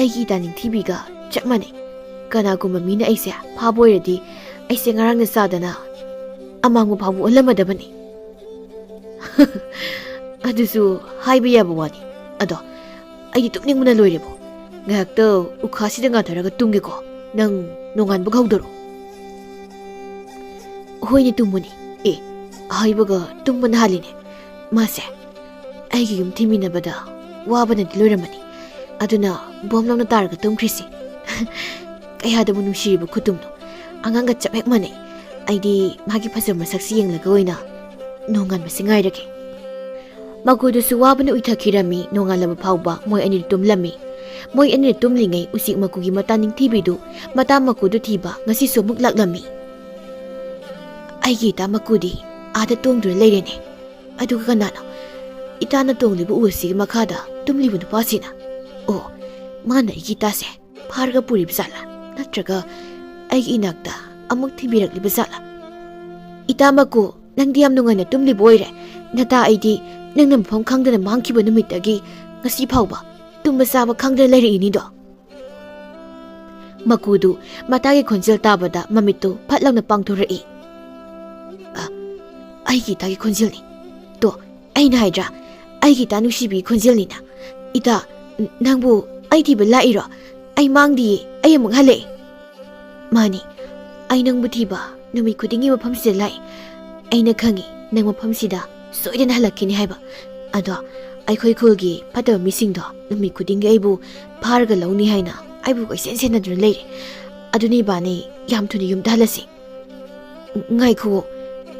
ꯑꯩꯒꯤ ꯏꯇꯥ ꯅꯤꯡꯊꯤꯕꯤꯒ ꯆꯞ ꯃꯥꯟꯅꯩ꯫ ꯀꯅꯥꯒꯨꯝꯕ ꯃꯤꯅ ꯑꯩꯁꯦ ꯐꯥꯕ ꯑꯣꯏꯔꯗꯤ ꯑꯩꯁꯦ ꯉꯔꯥꯡꯅ ꯆꯥꯗꯅ ꯑꯃꯥꯡꯕ ꯐꯥꯎꯕ ꯑꯣꯜꯂꯝꯃꯗꯕꯅꯤ꯫" "ꯑꯗꯨꯁꯨ ꯍꯥꯏꯕ ꯌꯥꯕ ꯋꯥꯅꯤ꯫ ꯑꯗꯣ ꯑꯩꯗꯤ ꯇꯨꯝꯅꯤꯡꯕꯅ ꯂꯣꯏꯔꯦꯕꯣ꯫ ꯉꯥꯏꯍꯥꯛꯇ ꯎꯈꯥꯁꯤꯗ ꯉꯥꯊꯔꯒ ꯇꯨꯝꯒꯦꯀꯣ꯫ ꯅꯪ ꯅꯣꯡꯉꯥꯟꯕꯒ ꯍꯧꯗꯣꯔꯛꯑꯣ꯫" "ꯍꯣꯏꯅꯦ, ꯇꯨꯝꯃꯨꯅꯦ꯫ ꯑꯦ, ꯍꯥꯏꯕꯒ ꯇꯨꯝꯕꯅ ꯍꯥꯜꯂꯤꯅꯦ꯫ ꯃꯥꯁꯦ ꯑꯩꯒꯤ ꯌꯨꯝ ꯊꯤꯃꯤꯟꯅꯕꯗ ꯋꯥꯕꯅꯗꯤ ꯂꯣꯏꯔꯝꯃꯅꯤ꯫ ꯑꯗꯨꯅ ꯕꯣꯝ ꯂꯥꯎꯅ ꯇꯥꯔꯒ ꯇꯨꯝꯈ꯭ꯔꯤꯁꯤ꯫" "ꯀꯌꯥꯗꯕꯨ ꯅꯨꯡꯁꯤꯔꯤꯕ ꯈꯨꯇꯨꯝꯅꯣ꯫ ꯑꯉꯥꯡꯒ ꯆꯞ ꯍꯦꯛ ꯃꯥꯟꯅꯩ꯫ ꯑꯩꯗꯤ ꯃꯥꯒꯤ ꯐꯖꯕ ꯃꯁꯛꯁꯤ ꯌꯦꯡꯂꯒ ꯑꯣꯏꯅ ꯅꯣꯡꯉꯥꯟꯕꯁꯤ ꯉꯥꯏꯔꯒꯦ꯫" ꯃꯀꯨꯗꯨꯁꯨ ꯋꯥꯕꯅ ꯎꯏꯊꯈꯤꯔꯝꯃꯤ꯫ ꯅꯣꯡꯉꯥꯜꯂꯕ ꯐꯥꯎꯕ ꯃꯣꯏ ꯑꯅꯤꯗꯨ ꯇꯨꯝꯂꯝꯃꯤ꯫ ꯃꯣꯏ ꯑꯅꯤꯅ ꯇꯨꯝꯂꯤꯉꯩ ꯎꯆꯦꯛ ꯃꯀꯨꯒꯤ ꯃꯇꯥ ꯅꯤꯡꯊꯤꯕꯤꯗꯨ ꯃꯇꯥ ꯃꯀꯨꯗꯨ ꯊꯤꯕ ꯉꯁꯤꯁꯨ ꯑꯃꯨꯛ ꯂꯥꯛꯂꯝꯃꯤ꯫ "ꯑꯩꯒꯤ ꯏꯇꯥ ꯃꯀꯨꯗꯤ ꯑꯥꯗ ꯇꯣꯡꯗꯨꯅ ꯂꯩꯔꯦꯅꯦ꯫ ꯑꯗꯨꯒ ꯀꯅꯥꯅꯣ ꯏꯇꯥꯅ ꯇꯣꯡꯂꯤꯕ ꯎ ꯑꯁꯤꯒꯤ ꯃꯈꯥꯗ ꯇꯨꯝꯂꯤꯕ ꯅꯨꯄꯥꯁꯤꯅ? ꯑꯣ, ꯃꯥꯅ ꯑꯩꯒꯤ ꯏꯇꯥꯁꯦ ꯐꯥꯔꯒ ꯄꯨꯔꯤꯕ ꯖꯥꯠꯂꯥ? ꯅꯠꯇ꯭ꯔꯒ ꯑꯩꯒꯤ ꯏꯅꯥꯛꯇ ꯑꯃꯨꯛ ꯊꯤꯟꯕꯤꯔꯛꯂꯤꯕ ꯖꯥꯠꯂꯥ? ꯏꯇꯥ ꯃꯀꯨ, ꯅꯪꯗꯤ ꯌꯥꯝ ꯅꯨꯡꯉꯥꯏꯅ ꯇꯨꯝꯂꯤꯕ ꯑꯣꯏꯔꯦ꯫ ꯅꯇꯥ ꯑꯩꯗꯤ ꯅꯪꯅ ꯃꯐꯝ ꯈꯪꯗꯅ ꯃꯥꯡꯈꯤꯕ ꯅꯨꯃꯤꯠꯇꯒꯤ ꯉꯁꯤ ꯐꯥꯎꯕ ꯇꯨꯝꯕ ꯆꯥꯕ ꯈꯪꯗꯅ ꯂꯩꯔꯛꯏꯅꯤꯗꯣ꯫" ꯃꯀꯨꯗꯨ ꯃꯇꯥꯒꯤ ꯈꯣꯟꯖꯦꯜ ꯇꯥꯕꯗ ꯃꯃꯤꯠꯇꯨ ꯐꯠ ꯂꯥꯎꯅ ꯄꯥꯡꯊꯣꯔꯛꯏ꯫ "ꯑ, ꯑꯩꯒꯤ ꯏꯇꯥꯒꯤ ꯈꯣꯟꯖꯦꯜꯅꯤ꯫ ꯇꯣ, ꯑꯩꯅ ꯍꯥꯏꯗ꯭ꯔꯥ, ꯑꯩꯒꯤ ꯏꯇꯥ ꯅꯨꯡꯁꯤꯕꯤꯒꯤ ꯈꯣꯟꯖꯦꯜꯅꯤꯅ꯫ ꯏꯇꯥ, ꯅ-, ꯅꯪꯕꯨ ꯑꯩ ꯊꯤꯕ ꯂꯥꯛꯏꯔꯣ? ꯑꯩ ꯃꯥꯡꯗꯤꯌꯦ, ꯑꯩ ꯑꯃꯨꯛ ꯍꯜꯂꯛꯑꯦ꯫ ꯃꯥꯅꯤ, ꯑꯩ ꯅꯪꯕꯨ ꯊꯤꯕ ꯅꯨꯃꯤꯠ ꯈꯨꯗꯤꯡꯒꯤ ꯃꯐꯝꯁꯤꯗ ꯂꯥꯛꯏ꯫ ꯑꯩꯅ ꯈꯪꯉꯤ, ꯅꯪ ꯃꯐꯝꯁꯤꯗ ꯁꯣꯏꯗꯅ ꯍꯜꯂꯛꯈꯤꯅꯤ ꯍꯥꯏꯕ꯫ ꯑꯗꯣ ꯑꯩꯈꯣꯏ ꯈꯨꯜꯒꯤ ꯐꯠꯇꯕ ꯃꯤꯁꯤꯡꯗꯣ ꯅꯨꯃꯤꯠ ꯈꯨꯗꯤꯡꯒꯤ ꯑꯩꯕꯨ ꯐꯥꯔꯒ ꯂꯧꯅꯤ ꯍꯥꯏꯅ ꯑꯩꯕꯨ ꯀꯣꯏꯁꯦꯟ ꯁꯦꯟꯅꯗꯨꯅ ꯂꯩꯔꯦ꯫ ꯑꯗꯨꯅ ꯏꯕꯥꯅꯤ ꯌꯥꯝ ꯊꯨꯅ ꯌꯨꯝꯗ ꯍꯜꯂꯁꯤ꯫ ꯉꯥꯏꯈꯨꯋꯣ,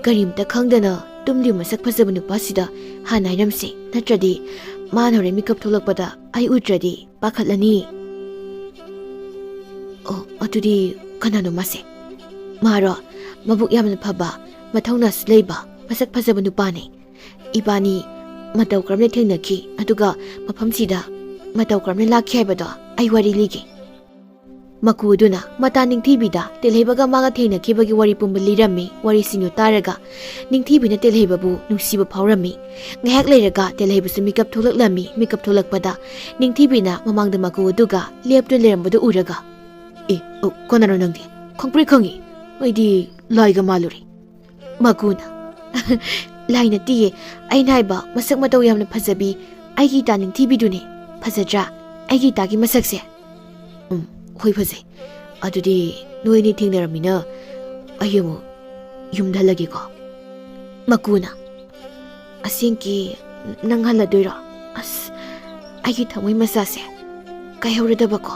ꯀꯔꯤꯝꯇ ꯈꯪꯗꯅ ꯇꯨꯝꯂꯤꯕ ꯃꯁꯛ ꯐꯖꯕ ꯅꯨꯄꯥꯁꯤꯗ ꯍꯥꯟꯅ ꯍꯥꯏꯔꯝꯁꯤ, ꯅꯠꯇ꯭ꯔꯗꯤ ꯃꯥꯅ ꯍꯣꯔꯦꯟ ꯃꯤꯀꯞ ꯊꯣꯛꯂꯛꯄꯗ ꯑꯩ ꯎꯗ꯭ꯔꯗꯤ ꯄꯥꯈꯠꯂꯅꯤ꯫ ꯑꯣ, ꯑꯗꯨꯗꯤ ꯀꯅꯥꯅꯣ ꯃꯥꯁꯦ? ꯃꯥꯔꯣ? ꯃꯕꯨꯛ ꯌꯥꯝꯅ ꯐꯕ, ꯃꯊꯧꯅꯥꯁꯨ ꯂꯩꯕ, ꯃꯁꯛ ꯐꯖꯕ ꯅꯨꯄꯥꯅꯦ꯫ ꯏꯕꯥꯅꯤ ꯃꯇꯧ ꯀꯔꯝꯅ ꯊꯦꯡꯅꯈꯤ, ꯑꯗꯨꯒ ꯃꯐꯝꯁꯤꯗ ꯃꯇꯧ ꯀꯔꯝꯅ ꯂꯥꯛꯈꯤ ꯍꯥꯏꯕꯗꯣ ꯑꯩ ꯋꯥꯔꯤ ꯂꯤꯒꯦ꯫ ꯃꯀꯨ ꯑꯗꯨꯅ ꯃꯇꯥ ꯅꯤꯡꯊꯤꯕꯤꯗ ꯇꯦꯜꯍꯩꯕꯒ ꯃꯥꯒ ꯊꯦꯡꯅꯈꯤꯕꯒꯤ ꯋꯥꯔꯤ ꯄꯨꯝꯕ ꯂꯤꯔꯝꯃꯤ꯫ ꯋꯥꯔꯤꯁꯤꯡꯗꯨ ꯇꯥꯔꯒ ꯅꯤꯡꯊꯤꯕꯤꯅ ꯇꯦꯜꯍꯩꯕꯕꯨ ꯅꯨꯡꯁꯤꯕ ꯐꯥꯎꯔꯝꯃꯤ꯫ ꯉꯥꯏꯍꯥꯛ ꯂꯩꯔꯒ ꯇꯦꯜꯍꯩꯕꯁꯨ ꯃꯤꯀꯞ ꯊꯣꯛꯂꯛꯂꯝꯃꯤ꯫ ꯃꯤꯀꯞ ꯊꯣꯛꯂꯛꯄꯗ ꯅꯤꯡꯊꯤꯕꯤꯅ ꯃꯃꯥꯡꯗ ꯃꯀꯨ ꯑꯗꯨꯒ ꯂꯦꯞꯇꯨꯅ ꯂꯩꯔꯝꯕꯗꯨ ꯎꯔꯒ, "ꯑꯦ, ꯑꯣ, ꯀꯅꯥꯅꯣ ꯅꯪꯗꯤ? ꯈꯪꯄ꯭ꯔꯦꯛ ꯈꯪꯉꯤ꯫ ꯑꯩꯗꯤ ꯂꯥꯏꯒ ꯃꯥꯜꯂꯨꯔꯦ꯫" ꯃꯀꯨꯅ, "ꯂꯥꯏ ꯅꯠꯇꯤꯌꯦ, ꯑꯩꯅ ꯍꯥꯏꯕ ꯃꯁꯛ ꯃꯇꯧ ꯌꯥꯝꯅ ꯐꯖꯕꯤ ꯑꯩꯒꯤ ꯏꯇꯥ ꯅꯤꯡꯊꯤꯕꯤꯗꯨꯅꯦ꯫ ꯐꯖꯗ꯭ꯔꯥ ꯑꯩꯒꯤ ꯏꯇꯥꯒꯤ ꯃꯁꯛꯁꯦ?" "ꯎꯝ, ꯍꯣꯏ, ꯐꯖꯩ꯫ ꯑꯗꯨꯗꯤ ꯅꯣꯏꯅꯤ ꯊꯦꯡꯅꯔꯝꯃꯤꯅ ꯑꯩ ꯑꯃꯨꯛ ꯌꯨꯝꯗ ꯍꯜꯂꯒꯦꯀꯣ꯫" ꯃꯀꯨꯅ, "ꯑꯁꯦꯡꯀꯤ ꯅꯪ ꯍꯜꯂꯗꯣꯏꯔꯣ? ꯑꯁ, ꯑꯩꯒꯤ ꯊꯃꯣꯏ ꯃꯆꯥꯁꯦ ꯀꯥꯏꯍꯧꯔꯗꯕꯀꯣ꯫"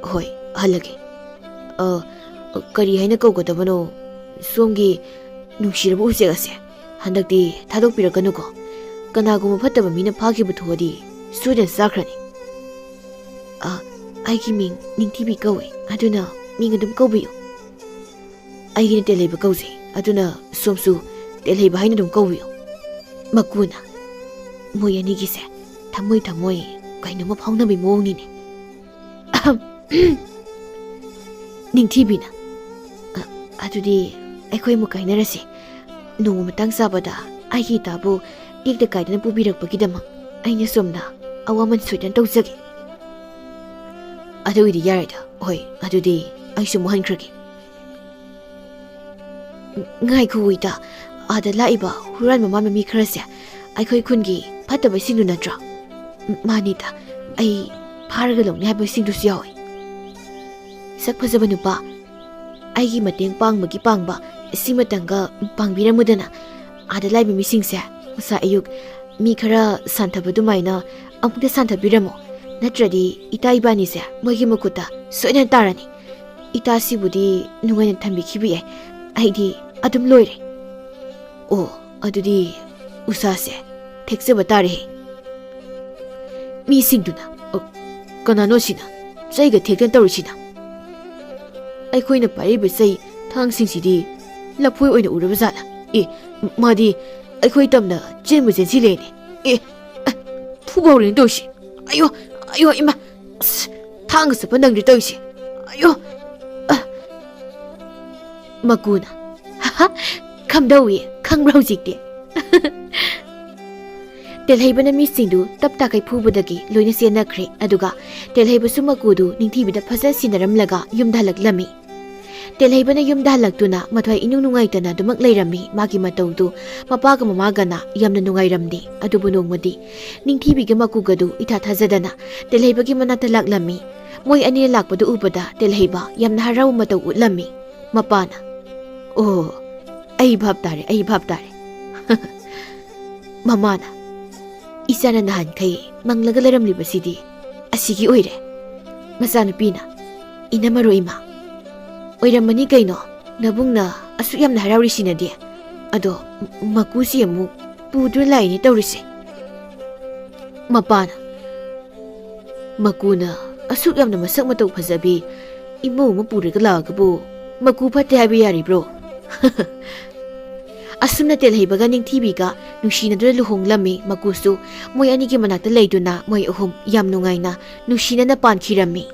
"ꯍꯣꯏ, ꯍꯜꯂꯒꯦ꯫ ꯑ, ꯀꯔꯤ ꯍꯥꯏꯅ ꯀꯧꯒꯗꯕꯅꯣ? ꯁꯣꯝꯒꯤ ꯅꯨꯡꯁꯤꯔꯕ ꯎꯆꯦꯛ ꯑꯁꯦ ꯍꯟꯗꯛꯇꯤ ꯊꯥꯗꯣꯛꯄꯤꯔꯛꯀꯅꯨꯀꯣ꯫ ꯀꯅꯥꯒꯨꯝꯕ ꯐꯠꯇꯕ ꯃꯤꯅ ꯐꯥꯈꯤꯕ ꯊꯣꯛꯑꯗꯤ ꯁꯣꯏꯗꯅ ꯆꯥꯈ꯭ꯔꯅꯤ꯫" "ꯑ, ꯑꯩꯒꯤ ꯃꯤꯡ ꯅꯤꯡꯊꯤꯕꯤ ꯀꯧꯏ, ꯑꯗꯨꯅ ꯃꯤꯡ ꯑꯗꯨꯝ ꯀꯧꯕꯤꯌꯨ꯫" "ꯑꯩꯒꯤꯅ ꯇꯦꯜꯍꯩꯕ ꯀꯧꯖꯩ, ꯑꯗꯨꯅ ꯁꯣꯝꯁꯨ ꯇꯦꯜꯍꯩꯕ ꯍꯥꯏꯅ ꯑꯗꯨꯝ ꯀꯧꯕꯤꯌꯨ꯫" ꯃꯀꯨꯅ, "ꯃꯣꯏ ꯑꯅꯤꯒꯤꯁꯦ ꯊꯃꯣꯏ ꯊꯃꯣꯏ ꯀꯩꯅꯣꯝꯃ ꯐꯥꯎꯅꯕꯩ ꯃꯑꯣꯡꯅꯤꯅꯦ꯫" ꯑꯍꯝ꯫ ꯅꯤꯡꯊꯤꯕꯤꯅ, "ꯑ, ꯑꯗꯨꯗꯤ ꯑꯩꯈꯣꯏ ꯑꯃꯨꯛ ꯀꯥꯏꯅꯔꯁꯤ꯫ ꯅꯣꯡꯃ ꯃꯇꯥꯡ ꯆꯥꯕꯗ ꯑꯩꯒꯤ ꯏꯇꯥꯕꯨ ꯇꯦꯛꯇ ꯀꯥꯏꯗꯅ ꯄꯨꯕꯤꯔꯛꯄꯒꯤꯗꯃꯛ ꯑꯩꯅ ꯁꯣꯝꯗ ꯑꯋꯥꯃꯟ ꯁꯣꯏꯗꯅ ꯇꯧꯖꯒꯦ꯫" ꯑꯗꯨꯒꯤꯗꯤ ꯌꯥꯔꯦꯗ꯫ ꯍꯣꯏ, ꯑꯗꯨꯗꯤ ꯑꯩꯁꯨ ꯑꯃꯨꯛ ꯍꯟꯈ꯭ꯔꯒꯦ꯫ ꯉꯥꯏꯈꯣ ꯏꯇꯥ, ꯑꯥꯗ ꯂꯥꯛꯏꯕ ꯍꯨꯔꯥꯟꯕ ꯃꯥꯟꯕ ꯃꯤ ꯈꯔꯁꯦ ꯑꯩꯈꯣꯏ ꯈꯨꯟꯒꯤ ꯐꯠꯇꯕꯁꯤꯡꯗꯨ ꯅꯠꯇ꯭ꯔꯣ? ꯃꯥꯅꯤꯗ, ꯑꯩ ꯐꯥꯔꯒ ꯂꯧꯅꯤ ꯍꯥꯏꯕꯁꯤꯡꯗꯨꯁꯨ ꯌꯥꯎꯏ꯫ ꯁꯛ ꯐꯖꯕ ꯅꯨꯄꯥ, ꯑꯩꯒꯤ ꯃꯇꯦꯡ ꯄꯥꯡꯕꯒꯤ ꯄꯥꯡꯕ, ꯁꯤꯃꯇꯪꯒ ꯄꯥꯡꯕꯤꯔꯝꯃꯨꯗꯅ꯫ ꯑꯥꯗ ꯂꯥꯛꯏꯕ ꯃꯤꯁꯤꯡꯁꯦ ꯉꯁꯥꯏ ꯑꯌꯨꯛ ꯃꯤ ꯈꯔ ꯁꯥꯟꯊꯕ ꯑꯗꯨꯃꯥꯏꯅ ꯑꯃꯨꯛꯇ ꯁꯥꯟꯊꯕꯤꯔꯝꯃꯣ, ꯅꯠꯇ꯭ꯔꯗꯤ ꯏꯇꯥ ꯏꯕꯥꯅꯤꯁꯦ ꯃꯣꯏꯒꯤ ꯃꯈꯨꯠꯇ ꯁꯣꯏꯗꯅ ꯇꯥꯔꯅꯤ꯫ ꯏꯇꯥꯁꯤꯕꯨꯗꯤ ꯅꯨꯡꯉꯥꯏꯅ ꯊꯝꯕꯤꯈꯤꯕ ꯌꯥꯏ, ꯑꯩꯗꯤ ꯑꯗꯨꯝ ꯂꯣꯏꯔꯦ꯫ ꯑꯣ, ꯑꯗꯨꯗꯤ ꯎꯁꯥꯁꯦ ꯊꯦꯛꯆꯕ ꯇꯥꯔꯦ꯫ ꯃꯤꯁꯤꯡꯗꯨꯅ, "ꯑ, ꯀꯅꯥꯅꯣ ꯁꯤꯅ ꯆꯩꯒ ꯊꯦꯛꯇꯅ ꯇꯧꯔꯤꯁꯤꯅ? ꯑꯩꯈꯣꯏꯅ ꯄꯥꯏꯔꯤꯕ ꯆꯩ ꯊꯥꯡꯁꯤꯡꯁꯤꯗꯤ ꯂꯐꯣꯏ ꯑꯣꯏꯅ ꯎꯔꯕ ꯖꯥꯠꯂ? ꯑꯦ, ꯃꯥꯗꯤ ꯑꯩꯈꯣꯏ ꯇꯝꯅ ꯆꯦꯟꯕꯨ ꯆꯦꯟꯁꯤꯜꯂꯦꯅꯦ꯫ ꯑꯦ, ꯑ, ꯐꯨꯕ ꯍꯧꯔꯦꯅꯦ ꯇꯧꯔꯤꯁꯤ꯫ ꯑꯌꯣ, ꯑꯌꯣ, ꯏꯃꯥ! ꯑꯁ, ꯊꯥꯡꯒ ꯆꯠꯄ ꯅꯪꯗ꯭ꯔꯦ ꯇꯧꯔꯤꯁꯦ꯫ ꯑꯌꯣ!" ꯑ꯫ ꯃꯀꯨꯅ, "ꯍꯥꯍꯥ, ꯀꯝꯗꯧꯏ, ꯈꯪꯕ꯭ꯔꯥ ꯍꯧꯖꯤꯛꯇꯤ?" ꯇꯦꯜꯍꯩꯕꯅ ꯃꯤꯁꯤꯡꯗꯨ ꯇꯞ ꯇꯥꯈꯩ ꯐꯨꯕꯗꯒꯤ ꯂꯣꯏꯅ ꯆꯦꯟꯅꯈ꯭ꯔꯦ, ꯑꯗꯨꯒ ꯇꯦꯜꯍꯩꯕꯁꯨ ꯃꯀꯨꯗꯨ ꯅꯤꯡꯊꯤꯕꯤꯗ ꯐꯖꯅ ꯁꯤꯟꯅꯔꯝꯂꯒ ꯌꯨꯝꯗ ꯍꯜꯂꯛꯂꯝꯃꯤ꯫ ꯇꯦꯜꯍꯩꯕꯅ ꯌꯨꯝꯗ ꯍꯜꯂꯛꯇꯨꯅ ꯃꯊ꯭ꯋꯥꯏ ꯏꯅꯨꯡ ꯅꯨꯡꯉꯥꯏꯇꯅ ꯑꯗꯨꯃꯛ ꯂꯩꯔꯝꯃꯤ꯫ ꯃꯥꯒꯤ ꯃꯇꯧꯗꯨ ꯃꯄꯥꯒ ꯃꯃꯥꯒꯅ ꯌꯥꯝꯅ ꯅꯨꯡꯉꯥꯏꯔꯝꯗꯦ꯫ ꯑꯗꯨꯕꯨ ꯅꯣꯡꯃꯗꯤ ꯅꯤꯡꯊꯤꯕꯤꯒ ꯃꯀꯨꯒꯗꯨ ꯏꯊꯥ ꯊꯥꯖꯗꯅ ꯇꯦꯜꯍꯩꯕꯒꯤ ꯃꯅꯥꯛꯇ ꯂꯥꯛꯂꯝꯃꯤ꯫ ꯃꯣꯏ ꯑꯅꯤꯅ ꯂꯥꯛꯄꯗꯨ ꯎꯕꯗ ꯇꯦꯜꯍꯩꯕ ꯌꯥꯝꯅ ꯍꯔꯥꯎꯕ ꯃꯇꯧ ꯎꯠꯂꯝꯃꯤ꯫ ꯃꯄꯥꯅ, "ꯑꯣ, ꯑꯩ ꯚꯥꯞ ꯇꯥꯔꯦ, ꯑꯩ ꯚꯥꯞ ꯇꯥꯔꯦ꯫" ꯃꯃꯥꯅ, "ꯏꯆꯥꯅ ꯅꯍꯥꯟꯈꯩ ꯃꯪꯂꯒ ꯂꯩꯔꯝꯂꯤꯕꯁꯤꯗꯤ ꯑꯁꯤꯒꯤ ꯑꯣꯏꯔꯦ꯫" ꯃꯆꯥꯅꯨꯄꯤꯅ, "ꯏꯅꯝꯃꯔꯣ ꯏꯃꯥ?" "ꯑꯣꯏꯔꯝꯃꯅꯤ ꯀꯩꯅꯣ, ꯅꯕꯨꯡꯅ ꯑꯁꯨꯛ ꯌꯥꯝꯅ ꯍꯔꯥꯎꯔꯤꯁꯤꯅꯗꯤ꯫ ꯑꯗꯣ ꯃꯀꯨꯁꯤ ꯑꯃꯨꯛ ꯄꯨꯗꯨꯅ ꯂꯥꯛꯏꯅꯦ ꯇꯧꯔꯤꯁꯦ꯫" ꯃꯄꯥꯅ, "ꯃꯀꯨꯅ ꯑꯁꯨꯛ ꯌꯥꯝꯅ ꯃꯁꯛ ꯃꯇꯧ ꯐꯖꯕꯤ ꯏꯃꯧ ꯑꯃ ꯄꯨꯔꯒ ꯂꯥꯛꯑꯒꯕꯨ ꯃꯀꯨ ꯐꯠꯇꯦ ꯍꯥꯏꯕ ꯌꯥꯔꯤꯕ꯭ꯔꯣ?" ꯑꯁꯨꯝꯅ ꯇꯦꯜꯍꯩꯕꯒ ꯅꯤꯡꯊꯤꯕꯤꯒ ꯅꯨꯡꯁꯤꯅꯗꯨꯅ ꯂꯨꯍꯣꯡꯂꯝꯃꯤ꯫ ꯃꯀꯨꯁꯨ ꯃꯣꯏ ꯑꯅꯤꯒꯤ ꯃꯅꯥꯛꯇ ꯂꯩꯗꯨꯅ ꯃꯣꯏ ꯑꯍꯨꯝ ꯌꯥꯝ ꯅꯨꯡꯉꯥꯏꯅ ꯅꯨꯡꯁꯤꯅꯅ ꯄꯥꯟꯈꯤꯔꯝꯃꯤ꯫